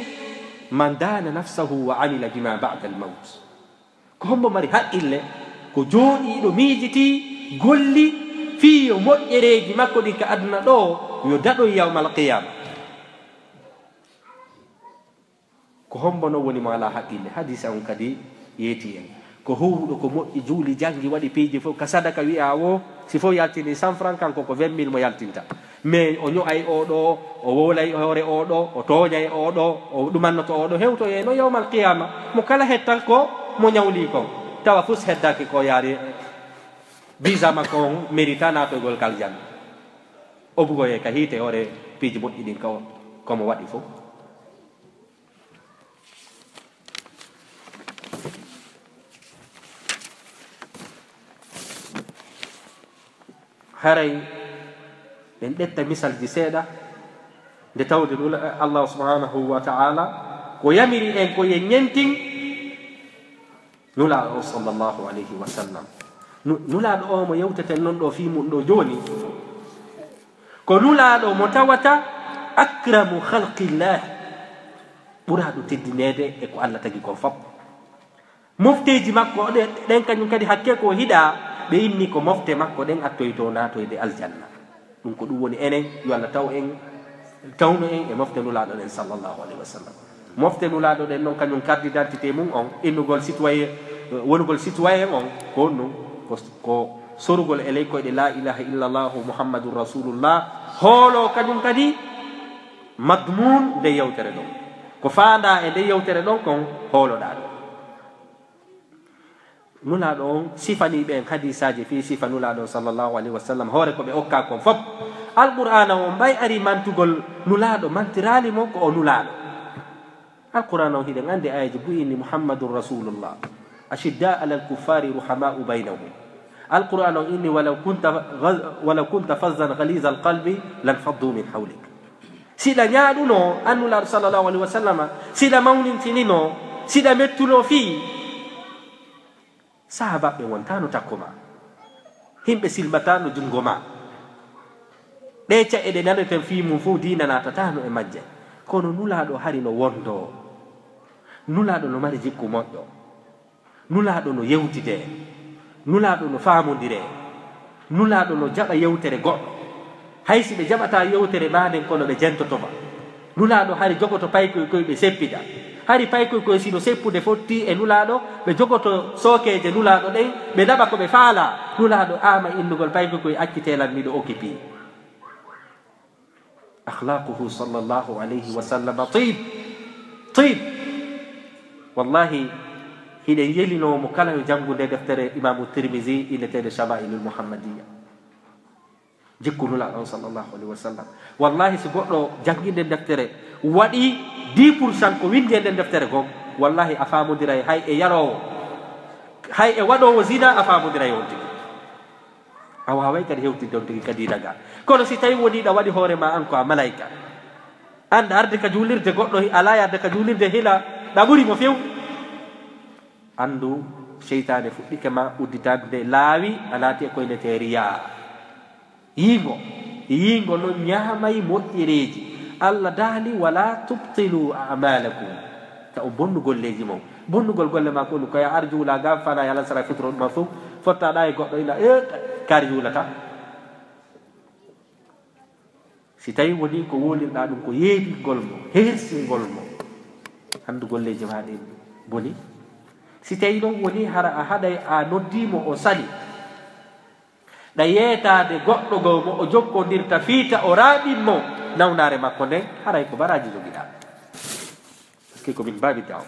man daana nafsahu wa amila bima ba'da al mawt." Ko hombo mari haqqille? Ko jooɗiiɗo miijitii, golli, fii yo moƴƴereeji makko ɗin ka aduna ɗo, yo daɗoy yawmal qiyaama. Ko hombo non woni mo alaa haqqille? Hadiisa on kadi yeetii en. Ko huuwuɗo ko moƴƴi, juuli, janngi, waɗi piiji fof, ka sadaka wi'a wo, si fof yaltini cent francs, kanko ko vingt mille mo yaltinta. Mais o ño'ay oo ɗo, o wowlay hoore oo ɗo, o tooñay oo ɗo, o ɗumannoto oo ɗo, hewtoyee no yawmal qiyaama. Mo kala hettan ko mo ñawlii kon. Tawa fus heddaaki ko yaari visa makko on mérita naatoygol ka aljanna. O bugoyee ka hiite hoore piiji moƴƴi ɗin ko, ko mo waɗi fof. Haray en ƴetta misalji seeɗa, nde tawde nula-, Allah subhanahu wa ta'ala ko yamiri en ko yen ñentin Nulaaɗo o sallallahu alayhi wa sallam. Nu-, Nulaaɗo o mo yewteten non ɗo fii mun ɗo jooni, ko Nulaaɗo mo tawata akramu khalqillah, ɓuraaɗo teddineede e ko Allah tagi kon fop. Mofteeji makko ɗe-, ɗen kañum kadi hakke ko hiɗa, ɓe inni ko mofte makko ɗen attoyto naatoyde aljanna. Ɗum ko ɗum woni enen, yo Allah taw en, tawnu en e mofte Nulaaɗo ɗen sallallahu alayhi wa sallam. Mofte Nulaaɗo ɗen noon, kañum carte d'identité mum on, innugol citoyen, wonugol citoyen on, ko ɗum, ko, ko sorugol e ley koyɗe la ilaha illallahu Muhammadun Rasulullah, hoolo kañum kadi madmun nde yewtere ɗon. Ko faandaa e nde yewtere ɗon kon hooloɗaa ɗum. Nulaaɗo on sifanii ɓe en hadiisaaji fii sifa Nulaaɗo on sallallahu alayhi wa sallam, hoore ko ɓe okkaa kon fop. Alqur'aana on ɓay ari mantugol Nulaaɗo, mantiraali mo ko o Nulaaɗo. Alqur'aana on hiɗen anndi aayeeji buy inni Muhammadun Rasulullah. Ashiddaa alal kuffaari ruhamaa'u baynahum. Alqur'aana on inni walaw kunta ghaz-, walaw kunta fazzan ghalizal qalbi lan faddu min hawlik. Siɗa ñaaɗuno an Nulaaɗo sallallahu alayhi wa sallama, siɗa mawnintinino, siɗa mettuno fii, sahaabaaɓe wontaano takko ma. Himɓe silmataano junngo ma. Ɗee ca'e ɗe naneten fii mum fof diina naatataano e majje. Kono Nulaaɗo hari no wondoo. Nulaaɗo no mari jikku moƴƴo. Nulaaɗo no yewtidee. Nulaaɗo no faamondiree. Nulaaɗo no jaɓa yewtere goɗɗo. Hay si ɓe jaɓataa yewtere maa nden, kono ɓe jentoto ma. Nulaaɗo hari jogoto paykoy koy ɓe seppida. Hari paykoy koy si no seppude fotti e Nulaaɗo, ɓe jogoto sookeeje Nulaaɗo ɗen, ɓe naɓa ko ɓe faalaa. Nulaaɗo aama innugol paykoy koy accitee lan miɗo occupé. Akhlaquhu sallallahu alayhi wa sallam tib. Tib. Wallahi, hiɗen yelinoo mo kala yo janngu nde deftere Imaamu Tirmisi inneteende Shama'ilul Muhammadiyya. Jikku Nulaaɗo on sallallahu alayhi wa sallam. Wallahi, si goɗɗo janngi nden deftere, waɗi dix pour cent ko winndi e nden deftere gom, wallahi, a faamondiray hay e yaroowo, hay e waɗoowo zina, a faamondiray on tigi. A waaway kadi hewtinde on tigi ka diina ga. Kono si tawi woni ɗa waɗi hoore ma an ko a malayka, an ɗa arde ka juulirde, goɗɗo hi-, alaa yarde ka juulirde, hila ɗa ɓuri mo few. Anndu, seytaane fuɗɗike ma udditande laawi, a naati e ko innetee riyaa. Yiingo, yiingo non ñaamay moƴƴereeji. Allah daali, "Wala tubtilu a'malakum." Ta o bonnu golleeji mon. Bonnugol golle ma ko ɗum, ko ya ar juula ga fana ya lansara futuro ɗum fof. Fottaɗa e goɗɗo ina, e, kaari juulata. Si tawi woni ko wolirɗa ɗum ko yeeɓingol mo, hersingol mo, Anndu golleeji maa ɗin boni. Si tawii noon woni hara a haɗay a noddii mo o sali. Ɗa yeetaade goɗɗo goo mo o jokkondirta fiita o raaɓin mo nawnaare makko nden, haray ko baraaji jogiɗaa. Parce que ko min mbaawi daawa.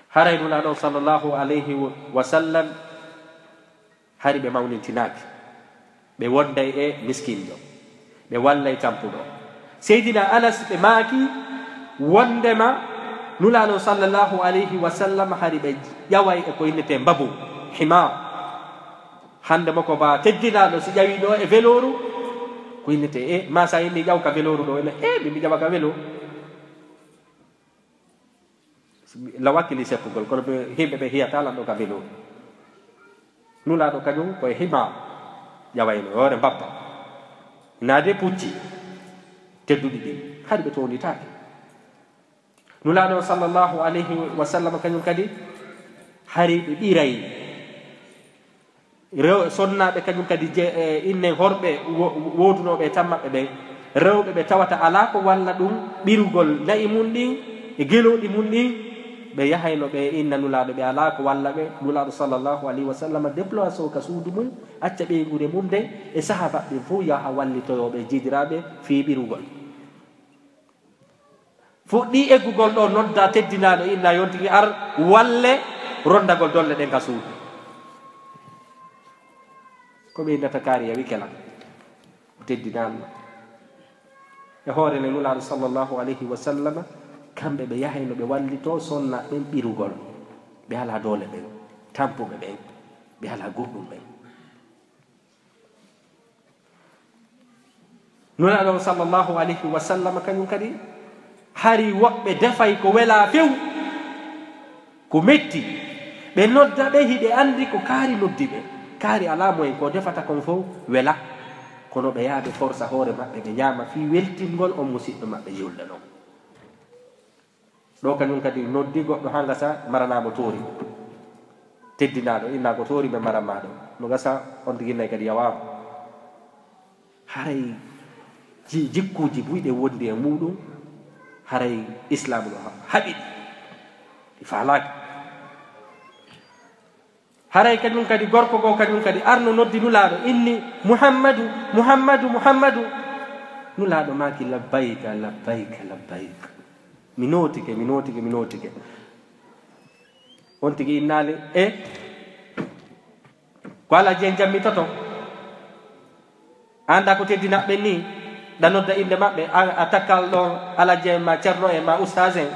Haray Nulaaɗo sallallahu alayhi wa sallam hari ɓe mawnintinaaki. Ɓe wonday e miskinjo. Ɓe wallay tampuɗo. Seydina Anas ɓe maaki wondema Nulaaɗo sallallahu alayhi wa sallam hari ɓe ƴaway e ko innetee mbabu, himar. Hannde mo ko ba teddinaaɗo si ƴawii ɗo e velooru, ko innetee e ma sa inni ƴaw ka velooru ɗo, ene e mi mi ƴawa ka velo. La wakkili seppugol, kono ɓe, yimɓe ɓe hiyata lanɗo ka velo. Nulaaɗo kañum koye hima ƴawayno, hoore mbabba. Naade pucci tedduɗi ɗin, hari ɓe townitaake. Nulaaɗo sallallahu alayhi wa sallam kañum kadi, hari ɓe ɓiray. Rew-, sonnaaɓe kañum kadi je-, e, innen horɓe wo-, woodunooɓe e tan maɓɓe ɓen, rewɓe ɓe tawata alaa ko walla ɗum ɓirugol na'i mum ɗin e gelooɗi mum ɗin, ɓe yahayno ɓe inna Nulaaɗo, ɓe alaa ko walla ɓe. Nulaaɗo sallallahu alayhi wa sallam déplacé o ka suudu mum, acca ɓeynguure mum nden e sahaaba ɓen fof yaha wallitoyoo ɓe jiidiraaɓe fii ɓirugol. Fuɗɗii eggugol ɗo, nodda teddinaaɗo, inna yontigi ar, walle rondagol dolle ɗen ka suudu. Ko ɓe innata kaari yawi kela. O teddinaanno. E hoore le Nulaaɗo sallallahu alayhi wa sallam, kamɓe ɓe yahayno ɓe wallitoo sonna ɓen ɓirugol. Ɓe alaa doole ɓen, tampuɓe ɓen, ɓe alaa goɗɗum ɓen. Nulaaɗo sallallahu alayhi wa sallam kañum kadi, hari woɓɓe defay ko welaa few, ko metti. Ɓe nodda ɓe, hiɓe anndi ko kaari noddi ɓe. Kaari alaa moyen, ko defata kon fow wela. Kono ɓe yaha ɓe forsa hoore maɓɓe, ɓe ñaama fii weltingol on musiɗɗo maɓɓe julɗo non. Ɗo kañum kadi noddi goɗɗo haa ngasa maranaamo toori. Teddinaaɗo, innaa ko toori ɓe maranmaa ɗo. No ngasa on tigi nay kadi yawaama. Haray ji-, jikkuuji buy ɗe wondi e muuɗum, haray Islaamu no ha-, haɓi ɗi. Ɗi faalaaki. Haray kañum kadi gorko goo kañum kadi arno noddi Nulaaɗo, inni, "Muhammadu, Muhammadu, Muhammadu." Nulaaɗo maaki, "Labbayka, labbayka, labbayk." Mi nootike, mi nootike, mi nootike. On tigi innaali, "E, ko Alhaji en jammitoto? Anndaa ko teddinaɓe nii, ɗa nodda innde maɓɓe, a, a takkal ɗon Alhaji en ma Cerno en ma Ustaas en."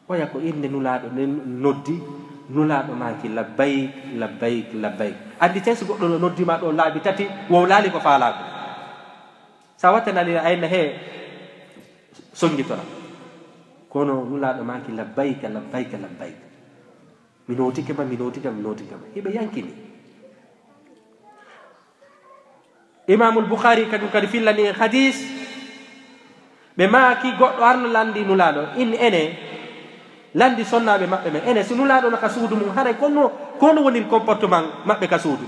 Oya ko innde Nulaaɗo nden noddi, Nulaaɗo maaki, "Labbayk, labbayk, labbayk." Anndi tee si goɗɗo no noddi ma ɗo laabi tati, wowlaali ko faalaa ko. Sa wattanaali a inna hee, sonngitora. Kono Nulaaɗo maaki, "Labbayka, labbayka, labbayk." Mi nootike ma, mi nootike ma, mi nootike ma. Hiɓe yankini. Imaamul Bukhaari kañum kadi fillani en hadiis. Ɓe maaki goɗɗo arno lanndi Nulaaɗo, inni ene, lanndi sonnaaɓe maɓɓe ɓen. Ene, si Nulaaɗo no ka suudu mum, haray kono, kono woniri comportement maɓɓe ka suudu?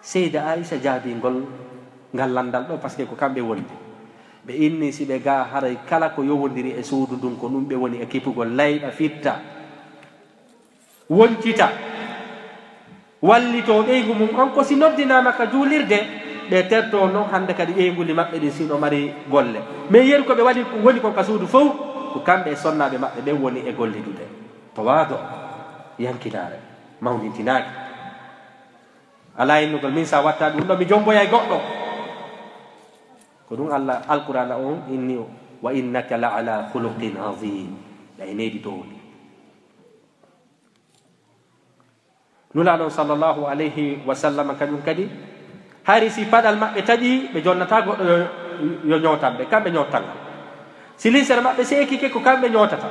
Seyda Aisha jaabii ngol, ngal lanndal ɗo, parce que ko kamɓe wondi. Ɓe inni si ɓe gaa, haray kala ko yowondiri e suudu ndun, ko ɗum ɓe woni e kipugol, layɓa, fitta, woncita, wallitoo ɓeyngu mum on, ko si noddinaama ka juulirde, ɓe tertoo non hannde kadi ɓeynguli maɓɓe ɗin si no mari golle. Mais yeru ko ɓe waɗi, ko woni kon ka suudu fow, ko kamɓe e sonnaaɓe maɓɓe ɓen woni e gollidude. Tawaadu, yankinaare, mawnintinaaki. Alaa innugol, min sa watta ɗum ɗo, mi jomboyay goɗɗo. Ko ɗum Allah, Alqur'aana on inni, "Wa innaka la ala khuluqin azim." Ɗa e needi to woni. Nulaaɗo sallallahu alayhi wa sallam kañum kadi, hari si paɗal maɓɓe taƴi, ɓe jonnata goɗɗo yo, yo ñootan ɓe, kamɓe ñoottan. Si linsere maɓɓe seekike, ko kamɓe ñootata.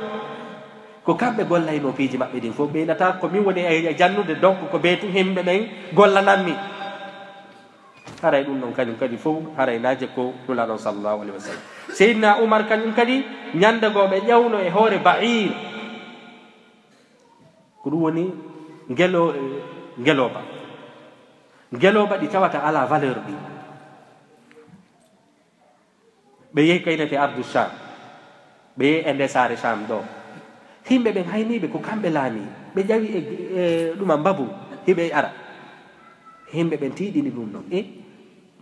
Ko kamɓe gollaynoo piiji maɓɓe ɗin fof. Ɓe innata ko min woni e, e jannude, donc ko bee tun himɓe ɓen gollanammi. Haray ɗum ɗon kañum kadi fof, haray naaje ko Nulaaɗo sallallahu alayhi wa sallam. Seydina Umar kañum kadi, ñande goo ɓe ƴawno e hoore ba'iir. Ko ɗum woni ngelo-, ngelooba. Ngelooba ɗi tawata alaa valeur ɗi. Ɓe yehi kaynete ardu Sham. Ɓe yehi e nde saare Sham ɗo. Yimɓe ɓen hayniiɓe ko kamɓe laami. Ɓe ƴawi e, e ɗuma mbabu, hiɓe ara. Yimɓe ɓen tiiɗini ɗum ɗon. E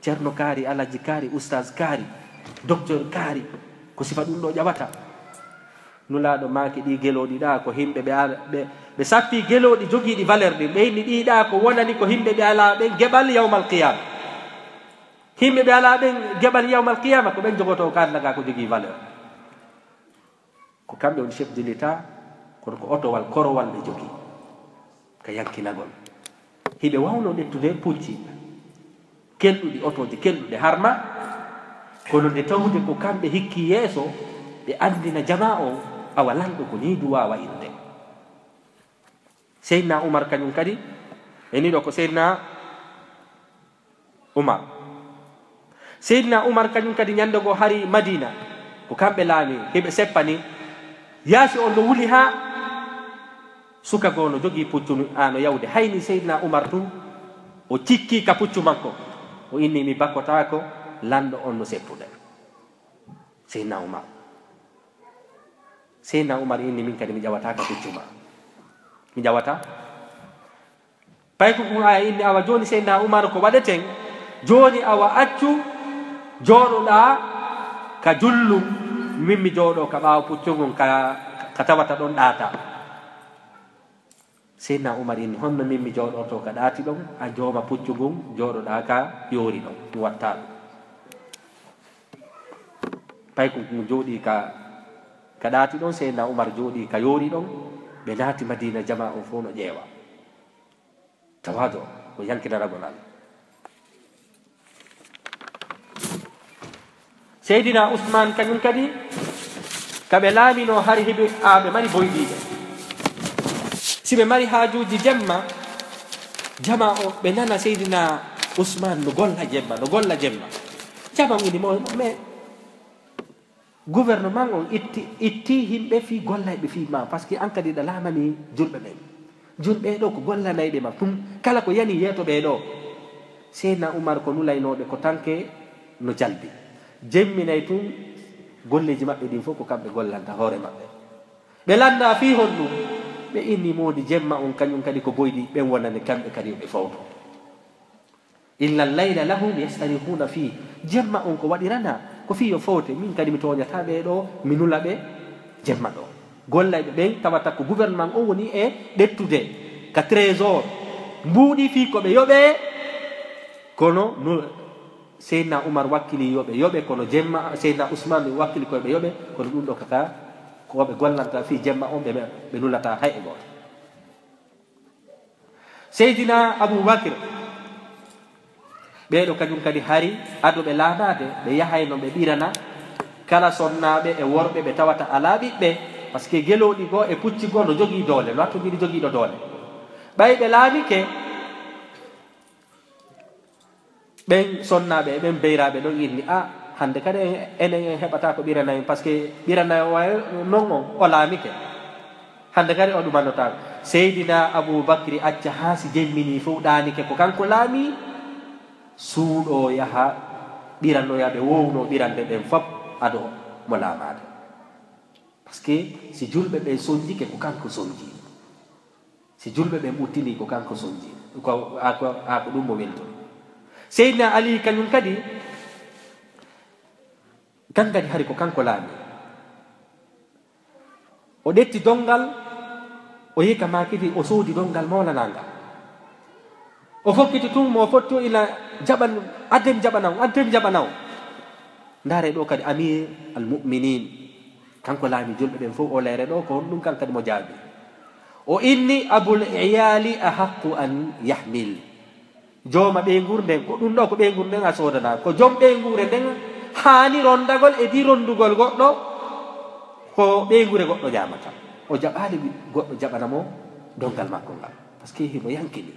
Ceerno kaari, Alhaji kaari, Ustaz kaari, Docteur kaari, ko sifa ɗum ɗo ƴawata. Nulaaɗo maaki ɗi gelooɗi ɗa ko yimɓe ɓe ala-, ɓe, ɓe sappi gelooɗi jogiiɗi valeur ɗin. Ɓe inni ɗi ɗa ko wonani ko yimɓe ɓe alaa ɓen geɓal yawmal qiyama. Yimɓe ɓe alaa ɓen geɓal yawmal qiyama ko ɓen jogotoo ka Alla ga ko jogii valeur. Ko kamɓe woni chef de l'État, kono ko otowal korowal ɓe jogii ka yankinagol. Hiɓe wawno ƴettude pucci kelɗuɗi, otooje kelɗuɗe harma, kono nde tawde ko kamɓe hikki yeeso, ɓe anndina jamaa on, awa lanɗo ko nii duwaa wa'irde. Seydina Umar kañum kadi, e nii ɗo ko Seydina Umar. Seydina Umar kañum kadi ñande goo hari Madina, ko kamɓe laami, hiɓe seppani. Yaasi on no wuli haa suka goo no jogii puccu, a no yawde. Hayni Seydina Umar tun, o cikki ka puccu makko. O inni, "Mi bakkotaako lanɗo on no seppude." Seydina Umar. Seydina Umar inni, "Min kadi mi ƴawata ka puccu ma. Mi ƴawata." Payku kun aya inni, awa jooni Seydina Umar ko waɗeten? Jooni awa accu jooɗoɗaa ka jullum, min mi jooɗo ka ɓaawo puccu ngun ka, ka tawata ɗon ɗaata. Seydina Umar inni, "Honno min mi jooɗoto ka ɗaati ɗon, a jooma puccu ngun jooɗoɗaa ka yoori ɗon? Mi watta ɗum." Payku kun jooɗi ka, ka ɗaati ɗon, Seydina Umar jooɗi ka yoori ɗon, ɓe naati Madina, jamaa on fof no ƴeewa. Tawaadu ko yankinaragol Alla. Seydina Usmaan kañum kadi, ka ɓe laaminoo hari hiɓe, a, ɓe mari boydiiɓe. Si ɓe mari haajuuji jemma, jamaa o, ɓe nana Seydina Usmaan no golla jemma, no golla jemma. Jamaa woni mo, mais gouvernement on itti, itti yimɓe fii gollayɓe fii ma, parce que an kadi ɗa laamani julɓe ɓen. Julɓe ɗo ko gollanayɓe ma tun, kala ko yani yeeto ɓe ɗo. Seydina Umar ko nulaynooɓe ko tanke no jalbi. Jemminay tun golleeji maɓɓe ɗin fof ko kamɓe gollanta hoore maɓɓe. Ɓe lannda fii honɗum? Ɓe inni moodi jemma on kañum kadi ko boydi, ɓen wonani kamɓe kadi yo ɓe fawto. Inna al-layla lahum yastarihuna fih. Jemma on ko waɗirana, ko fii yo fowte. Min kadi mi tooñataa ɓee ɗoo, mi nula ɓe jemma ɗoo. Gollayɓe ɓen tawata ko gouvernement on woni e ɓettude ka trésor. Mbuuɗi fii ko ɓe yoɓee, kono nu-, Seydina Umar wakkili yo ɓe yoɓe, kono jemma, Seydina Usman wakkili ko ɓe yoɓe, kono ɗum ɗoo kaka, ko ɓe gollanta fii jemma on, ɓe, ɓe nulataa hay e gooto. Seydina Abu Bakr, ɓee ɗoo kañum kadi hari ado ɓe laamaade, ɓe yahayno ɓe ɓirana kala sonnaaɓe e worɓe ɓe tawata alaa ɓiɓɓe, parce que gelooɗi goo e pucci goo no jogii doole, no hattonjiri jogiiɗo doole. Ɓay ɓe laamike, ɓen sonnaaɓe e ɓen beyraaɓe ɗon inni, "A, hannde kadi en, enen en heɓataa ko ɓirana en, parce que ɓirana en o wayi non on, o laamike. Hannde kadi o ɗumannotaako." Seydina Abu Bakri acca haa si jemminii fof ɗaanike ko kanko laamii, suuɗoo yaha ɓiranoya ɓe woowno ɓirande ɓen fop ado mo laamaade. Parce que si julɓe ɓen sonjike ko kanko sonji. Si julɓe ɓen ɓuttinii ko kanko sonji. Ko, a, ko, a, ko ɗum mo weltori. Seydina Ali kañum kadi, kan kadi hari ko kanko laami. O ƴetti donngal, o yehi ka maakiti, o soodi donngal mawlanangal. O fokkiti tun mo fotti o ila jaɓan, adden jaɓana on, adden jaɓana on. Ndaare ɗoo kadi Amir al Mu'minin. Kanko laami julɓe ɓen fof o leere ɗoo, ko honɗum kan kadi mo jaabi? O inni, "Abul Iyali ahaqqu an yahmil." Jooma ɓeynguure nden, ko ɗum ɗoo ko ɓeynguure nden a soodanaa. Ko jom ɓeynguure nden haani rondagol e di rondugol goɗɗo, ko ɓeynguure goɗɗo ɲaamata. O jaɓaali goɗɗo jaɓana mo donngal makko ngal, parce que himo yankini.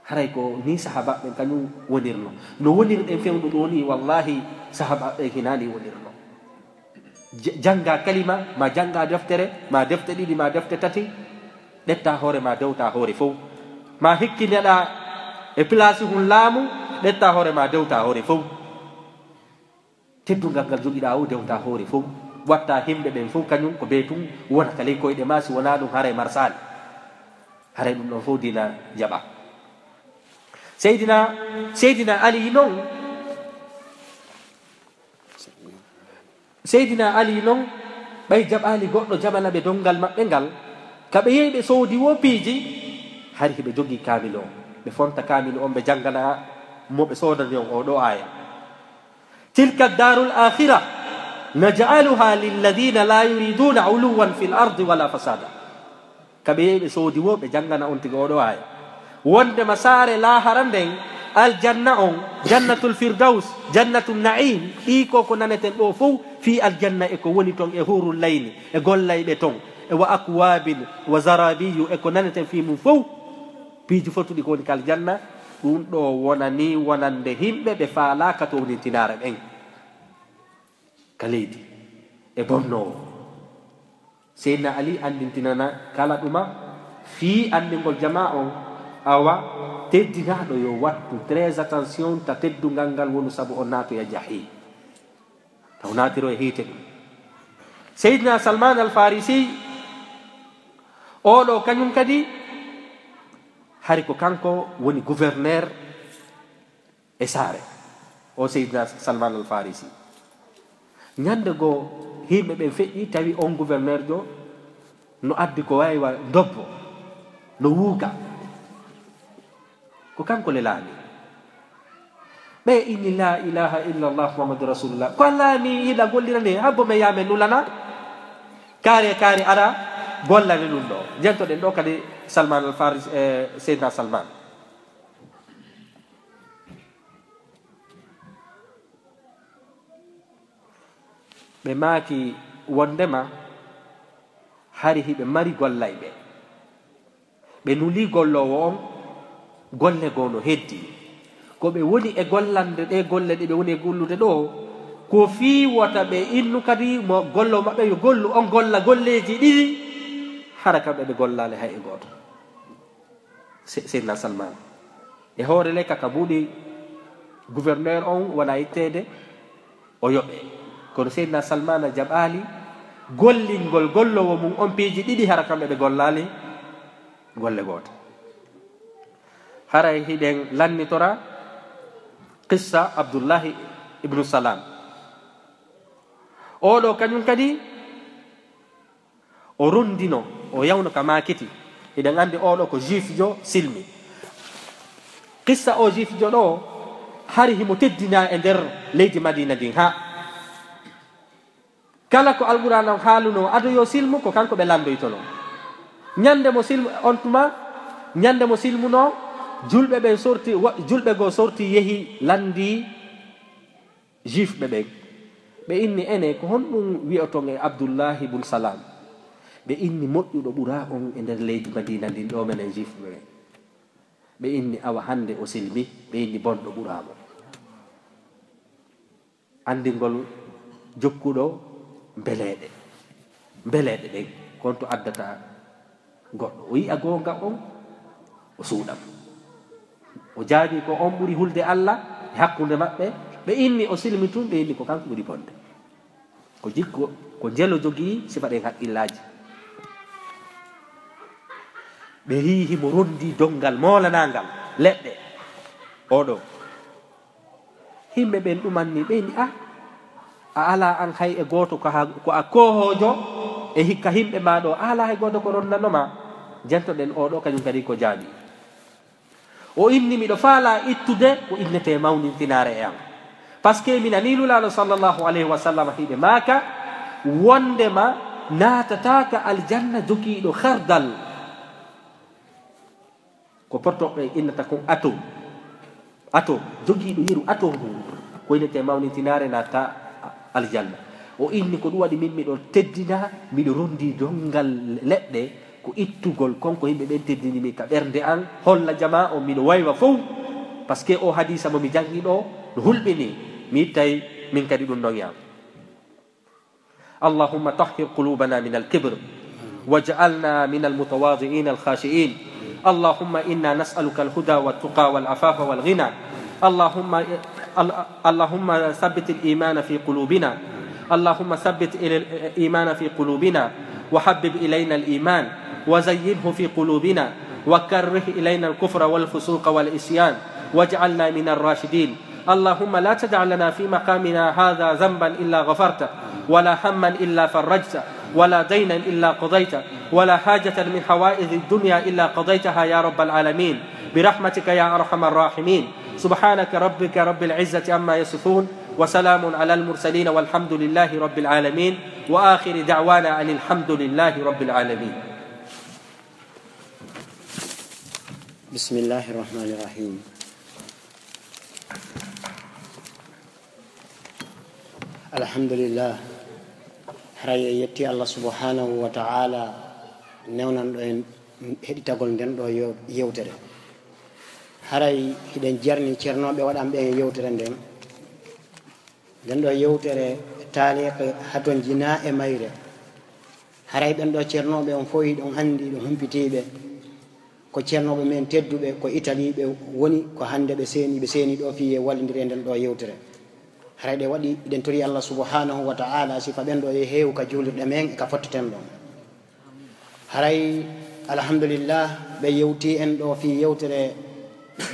Haray ko nii sahaabaaɓe ɓen kañum wonirno. No wonirɗen fewndo ɗoo nii, wallaahi, sahaabaaɓe ɓen hinaa nii wonirno. J-, janngaa kalima, maa janngaa deftere, maa defte ɗiɗi, maa defte tati, ƴettaa hoore maa, dewtaa hoore fow. Maa hikkineɗaa e place hun laamu, ƴettaa hoore maa, dewtaa hoore fow. Teddungal ngal jogiɗaa o, dewta hoore fof, watta himɓe ɓen fof, kañum ko bee tun wona ka ley koyɗe ma, si wonaa ɗum haray marsaali. Haray ɗum ɗon fof dina jaɓa. Seydina, Seydina Ali non, Seydina Ali non, ɓay jaɓaali goɗɗo jaɓana ɓe donngal maɓɓe ngal, ka ɓe yehi ɓe soodi wo piiji, hari hiɓe jogii kaamilu on. Ɓe fonta kaamilu on, ɓe janngana mo ɓe soodani on oo ɗoo aaya. تلك الدار الآخرة نجعلها للذين لا يريدون علوا في الأرض ولا فسادا. Ka ɓe yehi ɓe soodi wo, ɓe janngana on tigi oo ɗoo aaya. Wondema saare laahara nden, aljanna on, Jannatul Firdaws, Jannatul Na'iim, ɗii ko ko naneten ɗoo fow, fii aljanna e ko woni ton, e huurul layni, e gollayɓe ton, e wa akwaabin, wa zaraabiyu, e ko naneten fii mum fow. Piiji fotuɗi ko woni ka aljanna, ɗum ɗoo wonanii wonande himɓe ɓe faalaaka townintinare ɓen. Ka leydi e bonnoowo. Seydina Ali anndintinana kala ɗuma fii anndingol jamaa on, awa teddinaaɗo yo wattu très attention ta teddungal ngal wonu sabu o naatoya jahii. Taw naatiro e hiite ɗum. Seydina Salman Al Farisi, oo ɗoo kañum kadi, hari ko kanko woni gouverneur e saare. O Seydina Salman Al Farisi. Ñande goo, yimɓe ɓen feƴƴi, tawi on gouverneur jo no addi ko waywa ndobbo, no wuuka. Ko kanko le laami. Ɓe inni, "La ilaha illallah Muhammadu Rasulullah." Ko a laami yiɗa gollira nde, habbo men yaa men nulana. Kaari e kaari ara gollani ɗum ɗo. Jentoɗen ɗo kadi Salman Al Faris, e Seydina Salman. Ɓe maaki wondema hari hiɓe mari gollayɓe. Ɓe nuli golloowo on, golle goo no heddi. Ko ɓe woni e gollande ɗe golle ɗe ɓe woni e gollude ɗo, ko fii wota ɓe innu kadi mo golloowo maɓɓe yo gollu on golla golleeji ɗiɗi, hara kamɓe ɓe gollaali hay e gooto. Se-, Seydina Salman. E hoore le kaka buuɗi gouverneur on wona itteede, o yoɓe. Kono Seydina Salmana jaɓaali gollingol golloowo mum on piiji ɗiɗi, hara kamɓe ɓe gollaali golle gooto. Haray hiɗen lannitora qissa Abdullahi ibnu Salam. Oo ɗoo kañum kadi o rondino, o yawno ka maakiti. Hiɗen anndi oo ɗoo ko juif jo silmi. Qissa o juif jo ɗo, hari himo teddina e nder leydi Madina ndin ha. Kala ko Alqur'aana on haalunoo ado yo silmu, ko kanko ɓe lanndoytonoo. Ñande mo silmu, on tuma, ñande mo silmunoo, julɓe ɓen sorti, wa-, julɓe goo sorti, yehi, lanndii juif ɓe ɓen. Ɓe inni, "Ene, ko honɗum wi'oton e Abdullahi bun Salam?" Ɓe inni, "Moƴƴuɗo ɓuraa on e nder leydi Madina ndin ɗo, menen juif ɓe ɓen." Ɓe inni, "Awa hannde o silmi." Ɓe inni, "Bonɗo ɓuraa mo." Anndingol jokkuɗo mbeleeɗe. Mbeleeɗe ɗen, ko honto addata goɗɗo? O yi'a goonga on, o suuɗa mo. O jaabii ko on ɓuri hulde Alla e hakkunde maɓɓe. Ɓe inni o silmi tun, ɓe inni ko kanko ɓuri bonde. Ko jikku, ko njelo jogii sifa ɗen haqqillaaji. Ɓe yii himo rondi donngal moolanaangal leɗɗe. Oo ɗoo. Yimɓe ɓen ɗumanni, ɓe inni, "Ah, a alaa an hay e gooto ko ha, ko a koohoojo e hikka yimɓe maa ɗoo, a alaa hay gooto ko ronnanoo ma." Jentoɗen oo ɗoo, kañum kadi ko jaabi. O inni, "Miɗo faalaa ittude ko innetee mawnintinaare e am. Parce que mi nanii Nulaaɗo sallallahu alayhi wa sallam hiɓe maaka wondema naatataaka aljanna jogiiɗo khardal." Ko portoɓe innata kon atom. Atom, jogiiɗo yeru atom ngun, ko innetee mawnintinaare naata aljanna. O inni, "Ko ɗum waɗi min miɗo teddina, miɗo rondi donngal leɗɗe, ko ittugol kon ko yimɓe ɓen teddini mi ka ɓernde an, holla jamaa on miɗo waywa fow, parce que o hadiisa mo mi janngi ɗo no hulɓini, mi ittay min kadi ɗum ɗon yam." اللهم طهر قلوبنا من الكبر واجعلنا من المتواضعين الخاشعين. اللهم إنا نسألك الهدى والتقى والعفاف والغنى. اللهم ال-، اللهم ثبت الإيمان في قلوبنا. اللهم ثبت إلى الإيمان في قلوبنا، وحبب إلينا الإيمان، وزينه في قلوبنا، وكره إلينا الكفر والفسوق والعصيان، واجعلنا من الراشدين. اللهم لا تدع لنا في مقامنا هذا ذنبا إلا غفرته، ولا هما إلا فرجته، ولا دينا إلا قضيته، ولا حاجة من حوائج الدنيا إلا قضيتها يا رب العالمين، برحمتك يا أرحم الراحمين. سبحانك ربك رب العزة عما يصفون، وسلام على المرسلين، والحمد لله رب العالمين، وآخر دعوانا أن الحمد لله رب العالمين. بسم الله الرحمن الرحيم. الحمد لله. Haray en yetti Allah subhanahu wa ta'ala newnanɗo en heɗitagol nden ɗo yew-, yewtere. Haray hiɗen jarni ceernooɓe waɗanɓe en yewtere nden. Nden ɗo yewtere taariika hatonjinaa e mayre. Haray ɓen ɗo ceernooɓe on fof hiɗon anndi, hiɗon humpitiiɓe. Ko ceernooɓe men tedduɓe, ko Itali ɓe woni, ko hannde ɓe seeni, ɓe seeni ɗo fii e wallindire nden ɗo yewtere. Haray ɗe waɗi, hiɗen tori Allah subhanahu wa ta'ala sifa ɓen ɗo yo heew ka juulirɗe men e ka fotteten ɗon. Haray, alhamdulillah, ɓe yewti en ɗo fii yewtere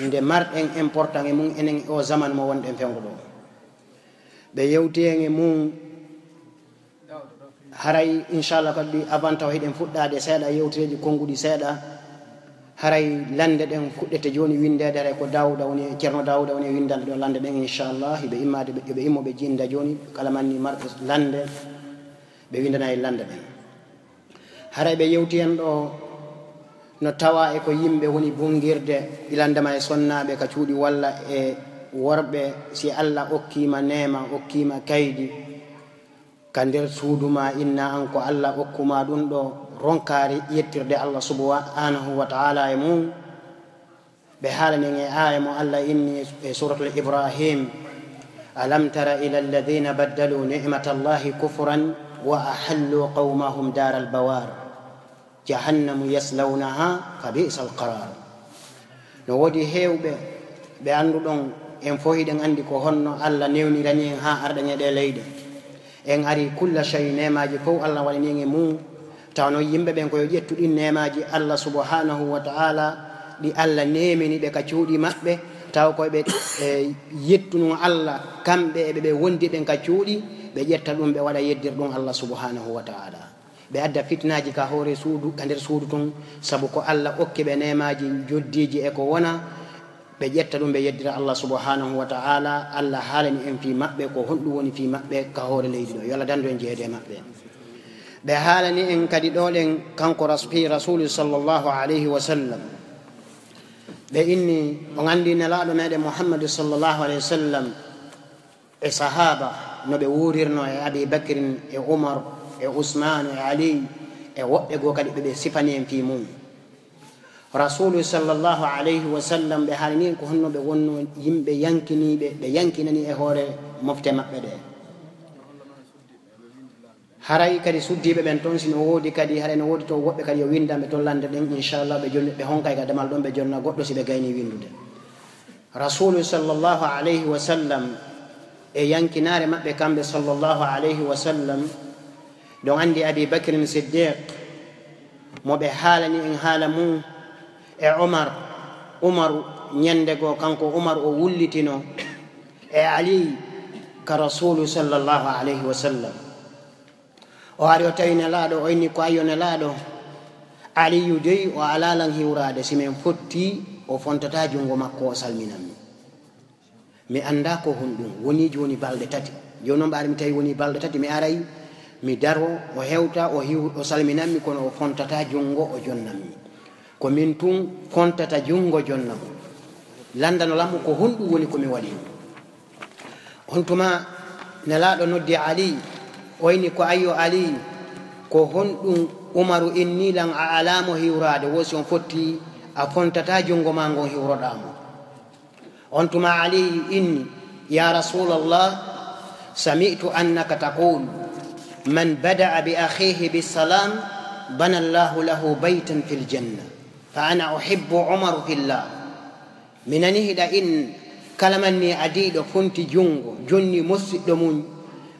nde marɗen important e mum enen o zaman mo wonɗen fewndo ɗo. Ɓe yewti en e mum, haray, inchallah, kadi avant taw hiɗen fuɗɗaade seeɗa, yewtereeji konnguɗi seeɗa, haray lannde ɗen fuɗɗete jooni winndeede, haray ko Daawuda woni, Ceerno Daawuda woni e winndande ɗo lannde ɗen, inchallah, hiɓe immaade, ɓe, ɓe immo ɓe jinnda jooni, kala manni marɓe lannde, ɓe winndana en lannde ɗen. Haray ɓe yewti en ɗo no tawa e ko yimɓe woni bunngirde, ilande ma e sonnaaɓe ka cuuɗi walla e worɓe, si Allah okkiima neema, okkiima kaydi ka nder suudu ma, inna an ko Allah okkuma ɗum ɗo, ronkaari yettirde Allah subhanahu wa ta'ala e mum. Ɓe haalani en e aaya mo Allah inni e Suuratul Ibrahim, "Alam tara ila alladhina baddalu ni'matallahi kufran wa ahallu qawmahum daral bawar. Jahannamu yaslawnaha fa bi'sal qarar." No woodi heewɓe ɓe annduɗon, en fof hiɗen anndi ko honno Allah newnirani en haa arɗen e ɗee leyɗe. En ari kulla shay, neemaaji fof Allah waɗani en e mum. Tawa noon yimɓe ɓen ko yo ƴettu ɗin neemaaji Allah subhanahu wa ta'ala, ɗi Allah neemini ɓe ka cuuɗi maɓɓe, tawa ko ɓe, e, yettuno Allah, kamɓe e ɓe, ɓe wondi ɓen ka cuuɗi, ɓe ƴetta ɗum, ɓe waɗa yeddir ɗum Allah subhanahu wa ta'ala. Ɓe adda fitnaaji ka hoore suudu, ka nder suudu tun, sabu ko Allah okki ɓe neemaaji, joddiiji e ko wona, ɓe ƴetta ɗum, ɓe yeddira Allah subhanahu wa ta'ala. Allah haalani en fii maɓɓe, ko honɗum woni fii maɓɓe ka hoore leydi ɗo. Yo Allah dandu en jeyeede e maɓɓe. Ɓe haalani en kadi ɗo ɗen kanko ras-, fii Rasuulu sallallahu alayhi wa sallam. Ɓe inni, on anndi Nelaaɗo meɗen Muhammadu sallallahu alayhi wa sallam, e sahaaba no ɓe wuurirno e Abi Bakrin, e Umar, e Usmaan, e Ali, e woɓɓe goo kadi ɓe, ɓe sifani en fii mum. Rasuulu sallallahu alayhi wa sallam, ɓe haalani en ko honno ɓe wonno yimɓe yankiniiɓe, ɓe yankinani e hoore mofte maɓɓe ɗe. Haray kadi suddiiɓe ɓen ton, si no woodi kadi, haray no woodi to woɓɓe kadi yo winndanɓe ton lannde ɗen, inchallah, ɓe jonni, ɓe honkay ka damal ɗon, ɓe jonna goɗɗo si ɓe gaynii winndude. Rasuulu sallallahu alayhi wa sallam e yankinaare maɓɓe kamɓe sallallahu alayhi wa sallam, ɗon anndi Abi Bakrin Siddiq, mo ɓe haalani en haala mum, e Umar, Umaru, ñannde goo kanko Umar o wullitino e Ali ka Rasuulu sallallahu alayhi wa sallam. O ari o tawi Nelaaɗo, o inni ko ayyo Nelaaɗo, Aliyu dey o alaa lan hiwraade, si men fotti o fontataa junngo makko o salminan mi. Mi anndaa ko honɗum, wonii jooni balɗe tati. Jooni noon ɓaade mi tawi wonii balɗe tati, mi aray, mi daro, o hewta, o hiw-, o salminan mi, kono o fontataa junngo, o jonnan mi. Ko min tun fontata junngo jonna mo. Lanndano lan mo ko honɗum woni ko mi waɗi. On tuma Nelaaɗo noddi Ali, o inni ko ayyo Ali, ko honɗum Umaru inni lan a alaa mo hiwraade, wo si on fotti a fontataa junngo maa ngon hiwroɗaa mo. On tuma Ali inni, ya Rasulallah, sami'tu annaka taqul, man bada'a bi akhihi bis salam, bana Allahu lahu baytan fil janna. Fa ana uhibbu Umaru fillah. Mi nani hiɗa in, Kala manni adiiɗo funti junngo, jonni musiɗɗo mum,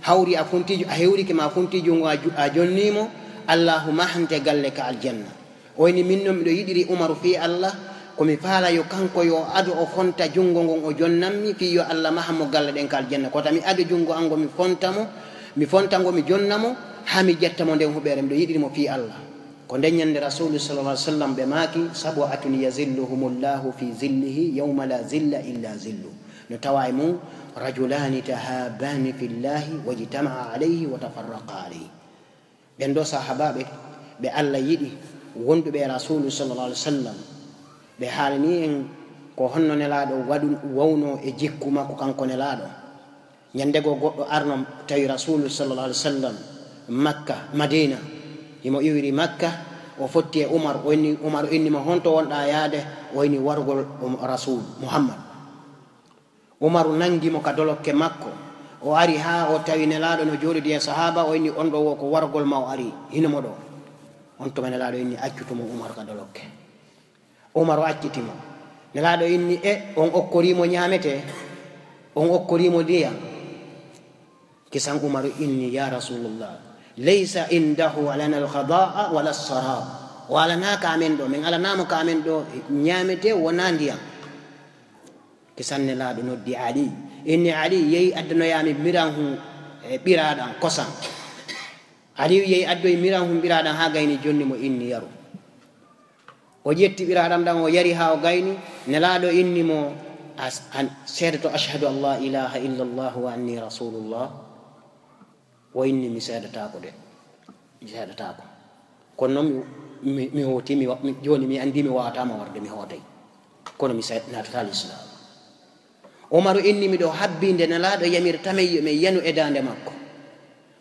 hawri a funti, a hewrike ma funti junngo, a ju-, a jonni mo, Allahu mahante galle ka aljanna. O inni, min non miɗo yiɗiri Umaru fii Allah, ko mi faala yo kanko yo ado o fonta junngo ngon o jonnammi, fii yo Allah mahan mo galle ɗen ka aljanna. Ko wata mi ado junngo an ngo mi fonta mo, mi fonta ngo mi jonna mo, haa mi ƴetta mo nden huɓeere, miɗo yiɗiri mo fii Allah. Ko nden ñande Rasuulu sallallaahu alayhi wa sallam ɓe maaki, sab'atun yazilluhumullahu fi zillihi yawma la zilla illa zillu. No tawa e mum, rajulaani tahaabbaani fillahi wajtama'a alayhi wa tafarraqa alayhi. Ɓen ɗoo sahaabaaɓe ɓe Allah yiɗi, wonduɓe e Rasuulu sallallaahu alayhi wa sallam, ɓe haalani en ko honno Nelaaɗo waɗu, wawnoo e jikku makko kanko Nelaaɗo. Ñande goo goɗɗo arno tawi Rasuulu sallallaahu alayhi wa sallam Makka, Madiina. Himo iwiri Makka, o fotti e Umar, o inni, Umar inni mo, "Honto wonɗaa yaade?" O inni, "Wargol, um, Rasuul Muhammad." Umaru nangi mo ka dolokke makko. O ari haa o tawi Nelaaɗo no jooɗodi e sahaaba, o inni, "On ɗoo wo ko wargol ma o ari, hino mo ɗoo." On tuma Nelaaɗo inni, "Accutu mo Umar ka dolokke." Umaru acciti mo. Nelaaɗo inni, "E, on okkorii mo ñaametee? On okkorii mo ndiyam?" Kisan Umaru inni, "Ya Rasuulullah, laysa indahu lana al-ghadaa'a wala as-saraab." O alanaa ka amen ɗoo, min alanaa mo ka amen ɗoo ñaametee, wonaa ndiyam. Kisan Nelaaɗo noddi Ali. Inni, "Ali, yehi addanoyaa mi miran hun, e, ɓiraaɗam, kosam." Aliyu yehi addoyi miran hun ɓiraaɗam haa gayni, jonni mo inni, "Yaru." O ƴetti ɓiraaɗam ɗam, o yari haa o gayni. Nelaaɗo inni mo, "As-, an, seedoto, ashhadu an laa ilaaha illallah wa anni rasuulullah?" O inni, "Mi seedataako de, mi seedataako. Kono noon mi, mi, mi hooti, mi wa-, mi, jooni mi anndi mi waawataa mo warde, mi hootay. Kono mi seed-, naatataa lislaam." Umaru inni, "Miɗo habbii nde Nelaaɗo yamirta men yo mi yanu e daande makko."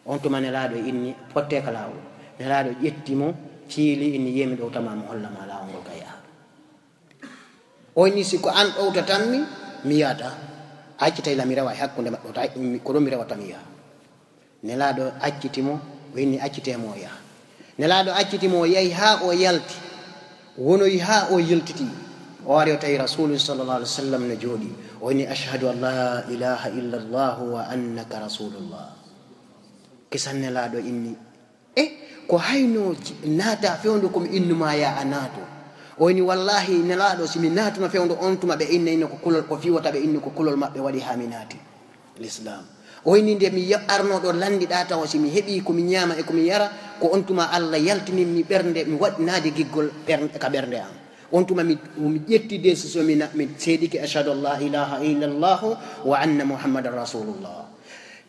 On tuma Nelaaɗo inni, "Pottee ka laawol." Nelaaɗo ƴetti mo, fiili, inni, "Yee miɗo tama mo holla ma laawol ngol ka yaha." O inni, "Si ko an ɗowtatammi, mi yahata. A accitay la mi rewa e hakkunde maɓɓe, wota mi, ko ɗon mi rewata mi yaha." Nelaaɗo acciti mo, o inni, "Accitee mo o yaha." Nelaaɗo acciti mo, o yahi haa o yalti. Wonoyi haa o yiltiti. O ari o tawi Rasuulu sallallaahu alayhi wa sallam no jooɗii. O inni, "Ashhadu an laa ilaaha illa Allaahu wa annaka Rasuulullah." Kisan Nelaaɗo inni, "E, ko hayno j-, naata fewndo ko mi innu ma ya a naato?" O inni, "Wallaahi, Nelaaɗo, si mi naatuno fewndo on tuma ɓe innayno ko kulol, ko fii wota ɓe innu ko kulol maɓɓe waɗi haa mi naati lislaam." O inni, "Nde mi ya-, arno ɗo lanndiɗaa tawa si mi heɓii ko mi ñaama e ko mi yara, ko on tuma Alla yaltinimmi ɓernde, mi waɗ-, naadi giggol ɓernde, ka ɓernde am. On tuma mi, mi ƴetti décision, mi na-, mi seedike, ashhadu an laa ilaaha illallahu wa anna Muhammadan Rasuulullah.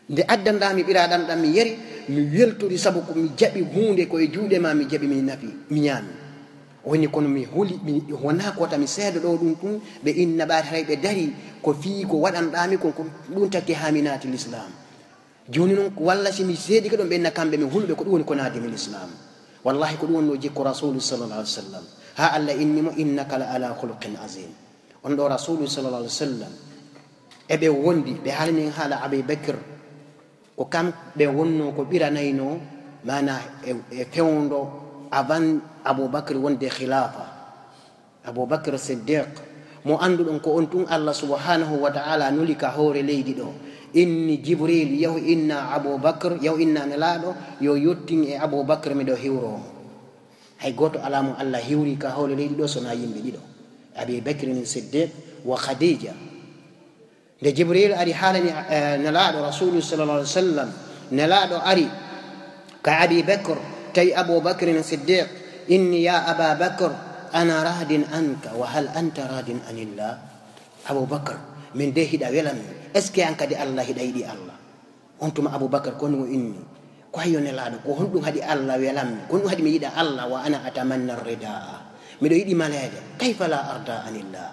Nde addanɗaa mi ɓiraaɗam ɗam, mi yari, mi weltori, sabu ko mi jaɓi huunde ko e juuɗe ma mi jaɓi, mi nafi, mi ñaami." O inni, "Kono mi huli, mi, wonaa ko wata mi seedo ɗo ɗum, ɗum, ɓe inna ɓaade haray ɓe dari, ko fii ko waɗanɗaa mi kon, ko ɗum takki haa mi naati lislaam. Jooni noon, walla si mi seedike ɗon, ɓe inna kamɓe mi huluɓe, ko ɗum woni ko naadi mi lislaam." Wallaahi, ko ɗum wonnoo jikku Rasuulu sallallaahu alayhi wa sallam. Haa Alla inni mo, "Innaka la ala khuluqin azim." On ɗo Rasuulu sallallaahu alayhi wa sallam, e ɓe wondi, ɓe haalani en haala Abi Bakr, ko kamɓe wonnoo ko ɓiranaynoo, maanaa e, e fewndo avant Abu Bakr wonde khilaafa. Abu Bakr Siddiq, mo annduɗon ko on tun Alla subhanahu wa ta'ala nuli ka hoore leydi ɗo, inni Jibril, "Yahu inna Abu Bakr, yahu inna Nelaaɗo, yo yottin e Abu Bakr, miɗo hiwroo mo." Hay gooto alaa mo Alla hiwri ka hoore leydi ɗo, so naa yimɓe ɗiɗo, Abi Bakrin Siddiq wa Khadija. Nde Jibril ari haalani, eh, Nelaaɗo Rasuulu sallallaahu alayhi wa sallam, Nelaaɗo ari ka Abi Bakr, tawi Abu Bakrin Siddiq, inni, "Ya Aba Bakr, ana raadin anka, wa hal anta raadin anillah?" Abu Bakr, min de hiɗa welammi, est-ce que an kadi Alla hiɗa yiɗi Alla? On tuma Abu Bakr, ko honɗum o inni? Ko hayyo Nelaaɗo, ko honɗum haɗi Alla welammi? Ko honɗum haɗi mi yiɗa Alla? Wa ana atamanna ridaa. Miɗo yiɗi maleede. Kayfa la arda anillah?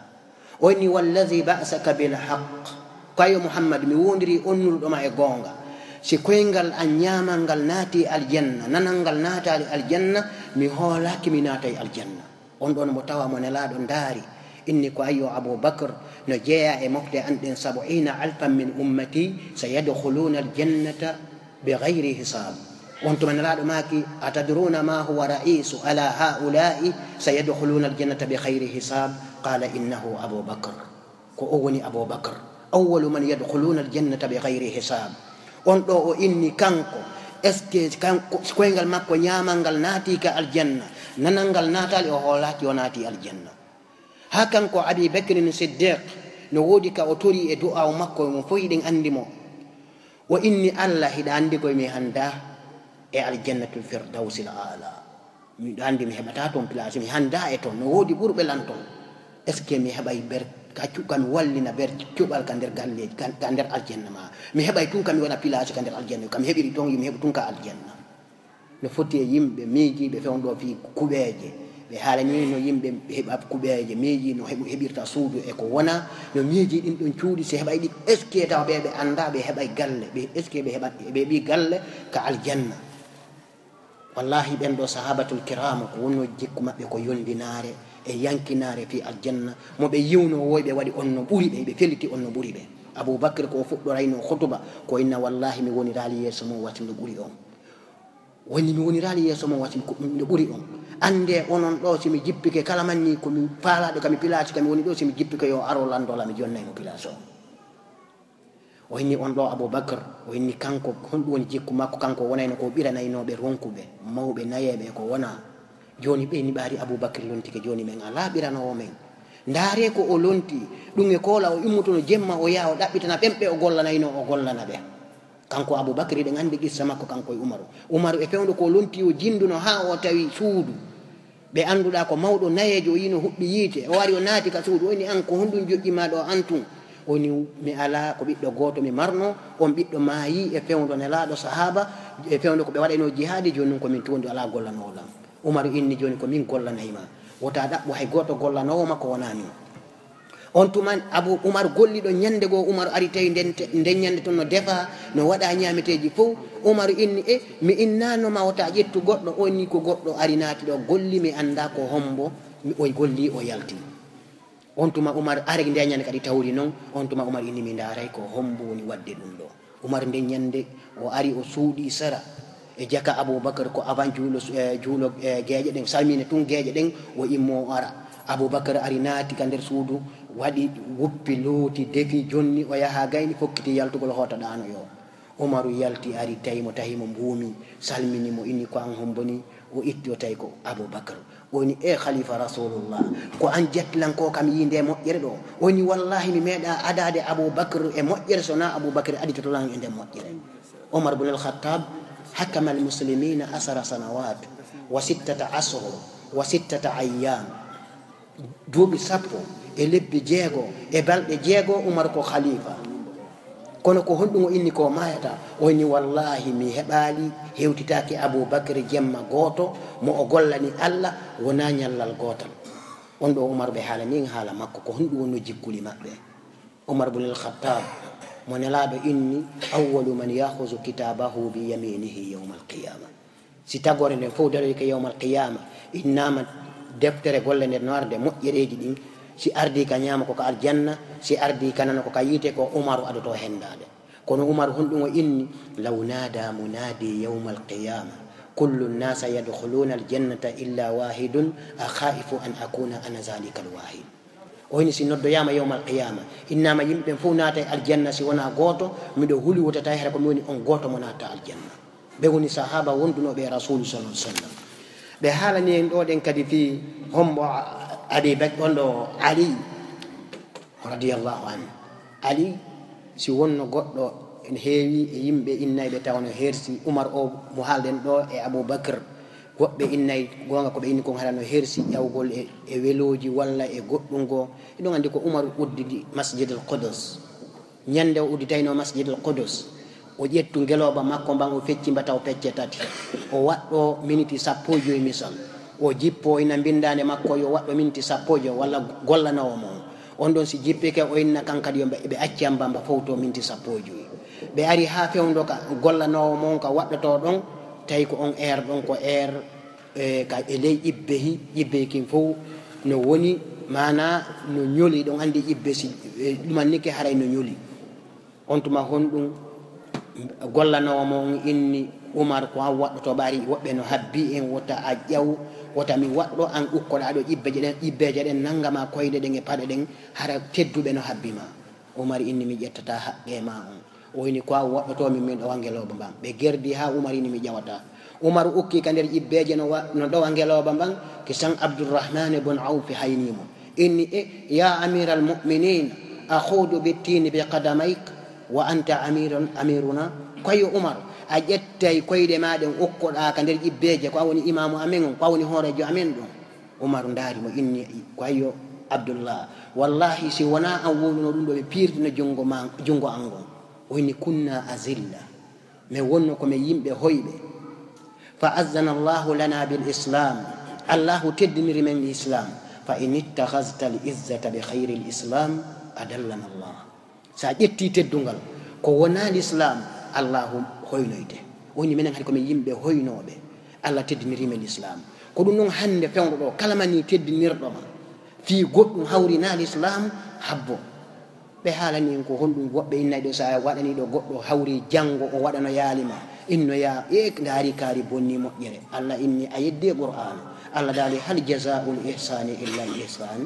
O inni, "Wallazi ba'asaka bil haqq." Ko hayyo Muhammad, mi wondiri on nuluɗo ma e goonga. Si koyngal an ñaamal ngal naati aljanna, nanal ngal naataali aljanna, mi hoolaaki mi naatay aljanna. On ɗon mo tawa mo Nelaaɗo ndaari, inni, "Ko ayyo Abu Bakr, no jeyaa e mofte an ɗen, sab'iina alfan min ummati sayadkhuluuna aljannata bi ghayri hisaab." On tuma Nelaaɗo maaki, "Atadruuna ma huwa ra'iisu ala haa'ulaa'i sayadkhuluuna aljannata bi ghayri hisaab?" Qaala, "Innahu Abu Bakr." Ko o woni Abubakar. Awwalu man yadkhuluna aljannata bi ghayri hisab. On ɗo o inni kanko, est-ce que kanko, si koyngal makko ñaamal ngal naati ka aljanna, nanal ngal naataali, o hoolaaki o naati aljanna. Haa kanko Abi Bakrin Siddiq, no woodi ka o tori e du'aaw makko, mo fof hiɗen anndi mo. O inni, "Allah, hiɗa anndi koye mi hannda e aljannatul firdawsil aala. Miɗo anndi mi heɓata toon place, mi hannda e toon, no woodi ɓurɓe lan toon. Est-ce que mi heɓay ber-, ka cu-, ka mi wallina ber cuɓal ka nder galleeji, ka, ka nder aljanna ma? Mi heɓay tun ka mi waɗa place ka nder aljanna, ka mi heɓiri toon, yo mi heɓu tun ka aljanna." No foti e yimɓe miijiiɓe fewndo fii kuɓeeje. Ɓe haalanii no yimɓe heɓa kuɓeeje, miiji no heɓu-, heɓirta suudu e ko wona, no miiji ɗin ɗon cuuɗi, si heɓay ɗi, est-ce que tawa ɓe, ɓe annda, ɓe heɓay galle, ɓe, est-ce que ɓe heɓa, ɓe heɓi galle ka aljanna? Wallahi, ɓen ɗo sahabatul kirama, ko wonno jikku maɓɓe ko yondinaare e yankinaare fii aljanna. Mo ɓe yiwno woy ɓe waɗi on no ɓuri ɓe, ɓe felliti on no ɓuri ɓe. Abubakar ko o fuɗɗorayno khutuba, ko inna, "Wallahi, mi woniraali yeeso mon wati no ɓuri on." Woni mi woniraali yeeso mon wati ko no ɓuri on. Annde onon ɗo, si mi jippike kala manni ko mi faalaaɗo, ka mi pilaasi, ka mi woni ɗo, si mi jippike yo aro landola, mi jonnay mo pilaasi on. O inni on ɗo Abubakar, o inni kanko, honɗum woni jikku makko, kanko wonayno ko ɓiranaynooɓe ronkuɓe, mawɓe nayeeɓe e ko wona. Jooni ɓe ni ɓaari Abubakar lontike, jooni men alaa ɓiranoowo men. Ndaaree ko o lonti, ɗum e koola o immotono jemma o yaha o ɗaɓɓitana ɓen ɓe o gollanaynoo, o gollana ɓe. Kanko Abubakar, eɗen anndi qissa makko kanko e Umaru. Umaru e fewndo ko lonti o jinduno haa o tawi suudu. Ɓe annduɗaa ko mawɗo nayeejo, o yino huɓɓi yiite, o ari o naati ka suudu, o inni, "An, ko honɗum joƴƴi ma ɗo an tun?" O inni, "Mi alaa ko ɓiɗɗo gooto mi marno, on ɓiɗɗo maayi e fewndo nelaaɗo sahaaba, e fewndo ko ɓe waɗayno jihaadi, jooni nun ko min tun woni alaa gollanoowo lam." Umaru inni, "Jooni ko min gollanay ma. Wota ɗaɓɓu hay gooto gollanoowo ma ko wonaa min." On tuma Abu Umar golli ɗo ñande goo, Umar ari tawi nden te-, nden ñande tun no defa, no waɗa ñaameteeji fow. Umaru inni, "E, mi innaano ma wota ƴettu goɗɗo." O inni, "Ko goɗɗo ari naati ɗo golli, mi annda ko hombo, mi, o golli o yalti." On tuma Umar ari nde ñande kadi tawri non, on tuma Umar inni, "Mi ndaaray ko hombo woni waɗde ɗum ɗo." Umar nden ñande o ari o suuɗi sera e jaka Abubakar ko avant juulo, eh, juulo, eh, geeƴe ɗen, salmina tun geeƴe ɗen, o immo o ara. Abubakar ari naati ka nder suudu, waɗi wuppi, looti, defi, jonni, o yaha gayni, fokkiti yaltugol hoota ɗaano yo. Umaru yalti ari tawi mo, tahi mo mbuumi, salmini mo, inni, "Ko an hombo ni?" O itti o tawi ko Abubakar. O inni, "E Khalifa Rasulullah, ko an jattilan ko kam yii nde moƴƴere ɗo?" O inni, "Wallahi, mi meeɗa adaade Abu Bakr e moƴƴere, so na Abu Bakr aditoto lan e nden moƴƴere." Umar bin al-Khattab hakama al-muslimina asara sanawat wa sittata ashhur wa sittata ayyam. Duuɓi sappo e lebbi jeego e balɗe jeego Umar ko khalifa. Kono ko honɗum o inni ko maayata? O inni, "Wallahi, mi heɓaali hewtitaaki Abu Bakr jemma gooto mo o gollani Allah wonaa ñallal gootal." On ɗo Umar ɓe haalani en haala makko, ko honɗum wonno jikkuli maɓɓe? Umar bun al-Khattab, mo Nelaaɗo inni, "Awwalu man ya'khudhu kitabahu bi yaminihi yawmal qiyamah." Si tagoore nden fof daroyike yawmal qiyama, innama deftere golle nden no arde moƴƴereeji ɗin, si ardii ka ñaama ko ka aljanna, si ardii ka nano ko ka yiite, ko Umaru adoto hendaade. Kono Umaru honɗum o inni, "Law nada munadi yawmal qiyama, kullu nnasa yadkhuluna aljannata illa wahidun, akhaifu an akuna ana zalika alwahid." O inni, "Si noddoyaama yawmal qiyama, innama yimɓe ɓen fof naata e aljanna, si wona gooto, miɗo huli wota tawi hara ko mi woni on gooto mo naata aljanna." Ɓe woni sahaba wondunooɓe e Rasulu sallallahu alaihi wasallam. Ɓe haalani en ɗo ɗen kadi fii hombo Abi Bakr, on ɗo Ali radiyallahu anhu. Ali, si wonno goɗɗo, en heewi e yimɓe innayɓe tawa no hersi Umar o mo haalden ɗo e Abu Bakr. Woɓɓe innay goonga ko ɓe inni kon hara no hersi ƴawgol e, e welooji walla e goɗɗum goo. Eɗon anndi ko Umar uddidi Masjidul Qudus. Ñande o udditayno Masjidul Qudus, o ƴettu ngelooba makko mban, o fecci mba taw pecce tati. O waɗɗo miniti sappo e joy misal. O jippo ina mbindaande makko yo waɗɗo miniti sappo e joy walla gollanoowo mo. On ɗon si jippike o inna kan kadi yo mba-, ɓe acci am mba mba fowto miniti sappo e joy. Ɓe ari haa fewndo ka gollanoowo mo on ka waɗɗotoo ɗon, tawi ko on heure ɗon ko heure e, ka, e ley ƴibbe hi-, ƴibbe kin fof no woni, maana no ñoli, ɗon anndi ƴibbe si, e, ɗumannike haray no ñoli. On tuma honɗum gollanoowo mo on inni Umar ko an waɗɗoto ɓari, woɓɓe no habbi en wota a ƴaw Wota mi waɗɗo an ukkoɗaa ɗo ƴibbeeje ɗen, ƴibbeeje ɗen nannga ma koyɗe ɗen e paɗe ɗen, hara tedduɓe no habbi ma. Umar inni, mi ƴettataa haqqee ma on. O inni, ko a waɗɗotoo min, min ɗowa ngelooba mban. Ɓe gerdi haa Umar inni, mi ƴawataa. Umar ukki ka nder ƴibbeeje no wa-, no ɗowa ngelooba mban, kisan Abdurrahman ibn Awf hayni mo. Inni, e, ya amiral mu'minin, akhudu bittini bi qadamayk, wa anta amirun, amiruna. Ko yo Umar, a ƴettay koyɗe ma ɗen ukkoɗaa ka nder ƴibbeeje, ko a woni imaamu amen on, ko a woni hooreejo amen ɗon. Umaru ndaari mo, inni, ko ayyo Abdullah, wallahi, si wonaa an wowluno ɗum ɗo, ɓe piirtino junngo ma, junngo an ngon. O inni, kunna azilla, min wonno ko min yimɓe hoyɓe. Fa azzana Allahu lana bil islam, Allahu teddiniri men islam. Fa in ittakhazta al izzata bi khayri al islam, adallana Allah. So a ƴettii teddungal, ko wonaa lislaam, Allaahu hoynoyte. Woni minen hade ko min yimɓe hoynooɓe. Allah teddiniri men lislaam. Ko ɗum noon hannde fewndo ɗo, kala ma nii teddinirɗo ma fii goɗɗum hawri naa lislaam, habbo. Ɓe haalani en ko honɗum woɓɓe innay ɗo, so a waɗanii ɗo goɗɗo hawri janngo, o waɗano yaali ma. Inno yaa, e ndaari kaari bonni moƴƴere. Allah inni a yeddi e Qur'aana. Allah daali, hal jazaa'ul ihsaani illa al ihsaan.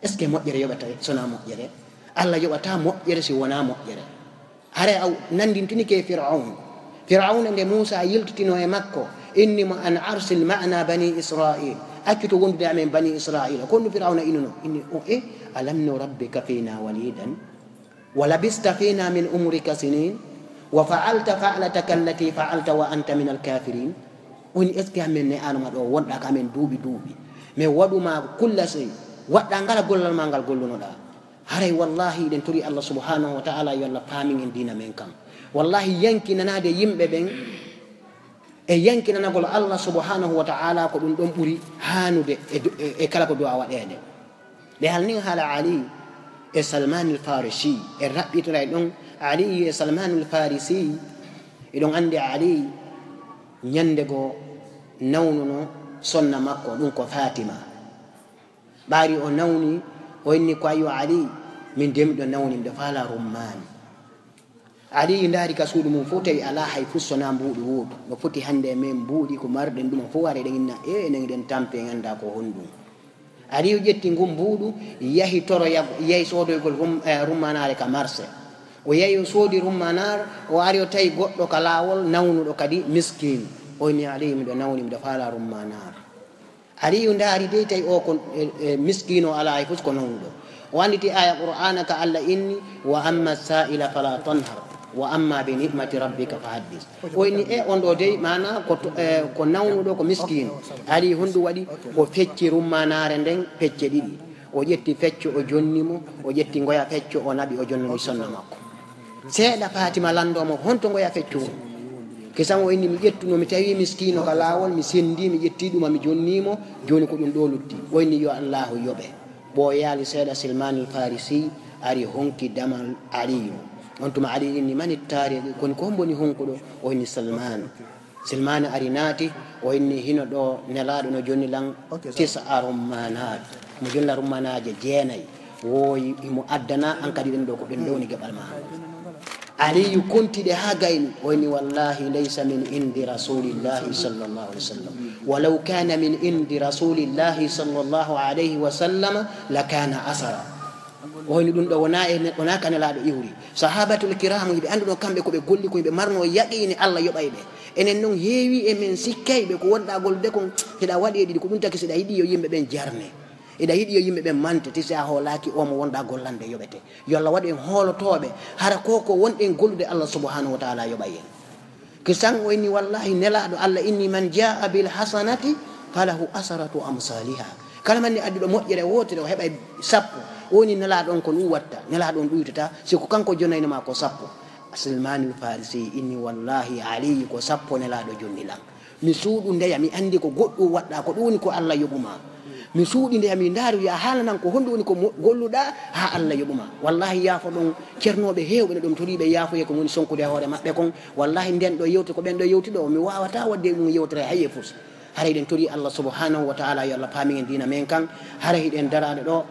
Est-ce que moƴƴere yoɓata sonaa moƴƴere? Allah yoɓataa moƴƴere si wonaa moƴƴere. Haray a nanndintinike e Fir'awna. Fir'awna nde Muusaa yiltitino e makko, inni mo, an arsil ma'ana bani Israa'iil. Accu to wondude amen bani Israa'iila. Ko honɗum Fir'awna inuno? Inni o, e, alam nurabbika fiina waliidan? Wa labista fiina min umrika sinin? Wa fa'alta fa'lataka allati fa'alta wa anta minal kaafiriin? Woni, est-ce que amen ne'aano ma ɗo, wonɗaa ka amen duuɓi duuɓi? Min waɗu ma kulla sey, waɗɗaa ngala gollal ma ngal gollunoɗaa. Haray wallahi, eɗen tori Allah subhanahu wa ta'ala yo Allah faamin en diina men kan. Wallahi, yankinanaade yimɓe ɓen e yankinanagol Allah subhanahu wa ta'ala ko ɗum ɗon ɓuri haanude e du-, e, e kala ko du'a waɗeede. Ɓe haalni haala Ali e Salman al Farisi, e raɓɓitoray ɗon Ali e Salman al Farisi, eɗon anndi Ali ñannde goo nawnuno sonna makko, ɗum ko Fatima. Ɓaari o nawni, o inni ko, ayyo Ali, min de miɗo nawni, miɗo faala rummaani. Aliyu ndaari ka suudu mum fof, tawi alaa hay fus sonaa mbuuɗi wootu. No foti hannde e men mbuuɗi ko marɗen ɗum fof, hara eɗen inna, e enen eɗen tampi, en anndaa ko honɗum. Aliyu ƴetti ngun mbuuɗu, yahi toroya, yahi soodoygol rum-, eh, rummaanaare ka marse. O yahi o soodi rummaanaar, o ari o tawi goɗɗo ka laawol nawnuɗo kadi miskiin. O inni, Aliyu, miɗo nawni, miɗo faala rummaanaar. Aliyu ndaari dey tawi o ko, e, e, miskiino, alaa hay fus ko nawnuɗo. O annditi aaya Qur'aana ka Allah inni, wa amma sa'ila fala tanhar, wa amma bi ni'mati rabbika fa haddis. O inni, e, on ɗo dey, maana ko to-, e, ko nawnuɗo, ko miskiino. Aliyu honɗum waɗi? O fecci rummaanaare nden pecce ɗiɗi. O ƴetti fecco, o jonni mo, o ƴetti ngoya fecco, o naɓi, o jonni mo e sonna makko. Seeɗa Fatima lanndoo mo, honto ngoya fecco woni? Kisan o inni, mi ƴettuno, mi tawi miskiino ka laawol, mi senndi, mi ƴetti ɗum, mi jonni mo, jooni ko ɗum ɗo lutti. O inni, yo Allaahu yoɓe. Ɓooyaali seeɗa, Salmaanul Faarisi ari honki damal Aliyu. On tuma Aliyu inni, mani taariqi, kono ko hombo woni honkuɗo? O inni, Salmaan. Silmaani ari naati, o inni, hino ɗo Nelaaɗo no jonni lan tisa rummaanaat. Mo jonni lan rummaanaaje jeenay. Wo himo addana an kadi ɗen ɗo ko ɗen ɗo woni geɓal maa. Aliyu konti ɗe haa gayni, o inni, wallahi laysa min indi rasulillahi sallallahu alaihi wasallam. Walaw kana min indi rasulillahi sallallahu alaihi wasallam lakana asara. O inni ɗum ɗo wonaa e ne-, wonaa ka Nelaaɗo iwri. Sahabatul kiram, hiɓe annduno kamɓe ko ɓe golli ko, hiɓe marno yaqiini Allah yoɓay ɓe. Enen non heewi e men sikkay ɓe ko wonɗaa gollude kon, hiɗa waɗi e ɗiɗi ko ɗum taki si ɗa yiɗi yo yimɓe ɓen jarne. Hiɗa yiɗi yo yimɓe ɓen mante, ti si a hoolaaki o mo wonɗaa gollande yoɓete. Yo Allah waɗu en hoolotooɓe, hara ko ko wonɗen gollude Allah subhanahu wa ta'ala yoɓay en. Kisan o inni, wallahi, Nelaaɗo Allah inni, man jaa bil hasanati falahu asharatu amsaliha. Kala man ni adduɗo moƴƴere wootere, o heɓay sappo. O woni Nelaaɗo on ko ɗum watta. Nelaaɗo on ɗuytata, si ko kanko jonnayno ma ko sappo. Salmaanul Faarisi inni, wallahi, Aliyu ko sappo Nelaaɗo jonni lan. Mi suuɗu ndeya, mi anndi ko goɗɗum waɗɗa, ko ɗum woni ko Allah yoɓu ma. Mi suuɗi ndeya, mi ndaaru, yo a haalanan ko honɗum woni ko mo-, golluɗa haa Allah yoɓu ma. Wallahi, yaafo ɗon, cernooɓe heewɓe no ɗum toriiɓe yaafoye ko woni sonkude e hoore maɓɓe kon. Wallahi, nden ɗo yewte ko ɓen ɗo yewti ɗo, mi waawataa waɗde e mum yewtere hay e fus. Hara hiɗen torii Allah subhanahu wa ta'ala yo Allah faamin en diina men kan. Hara hiɗen daraade ɗo.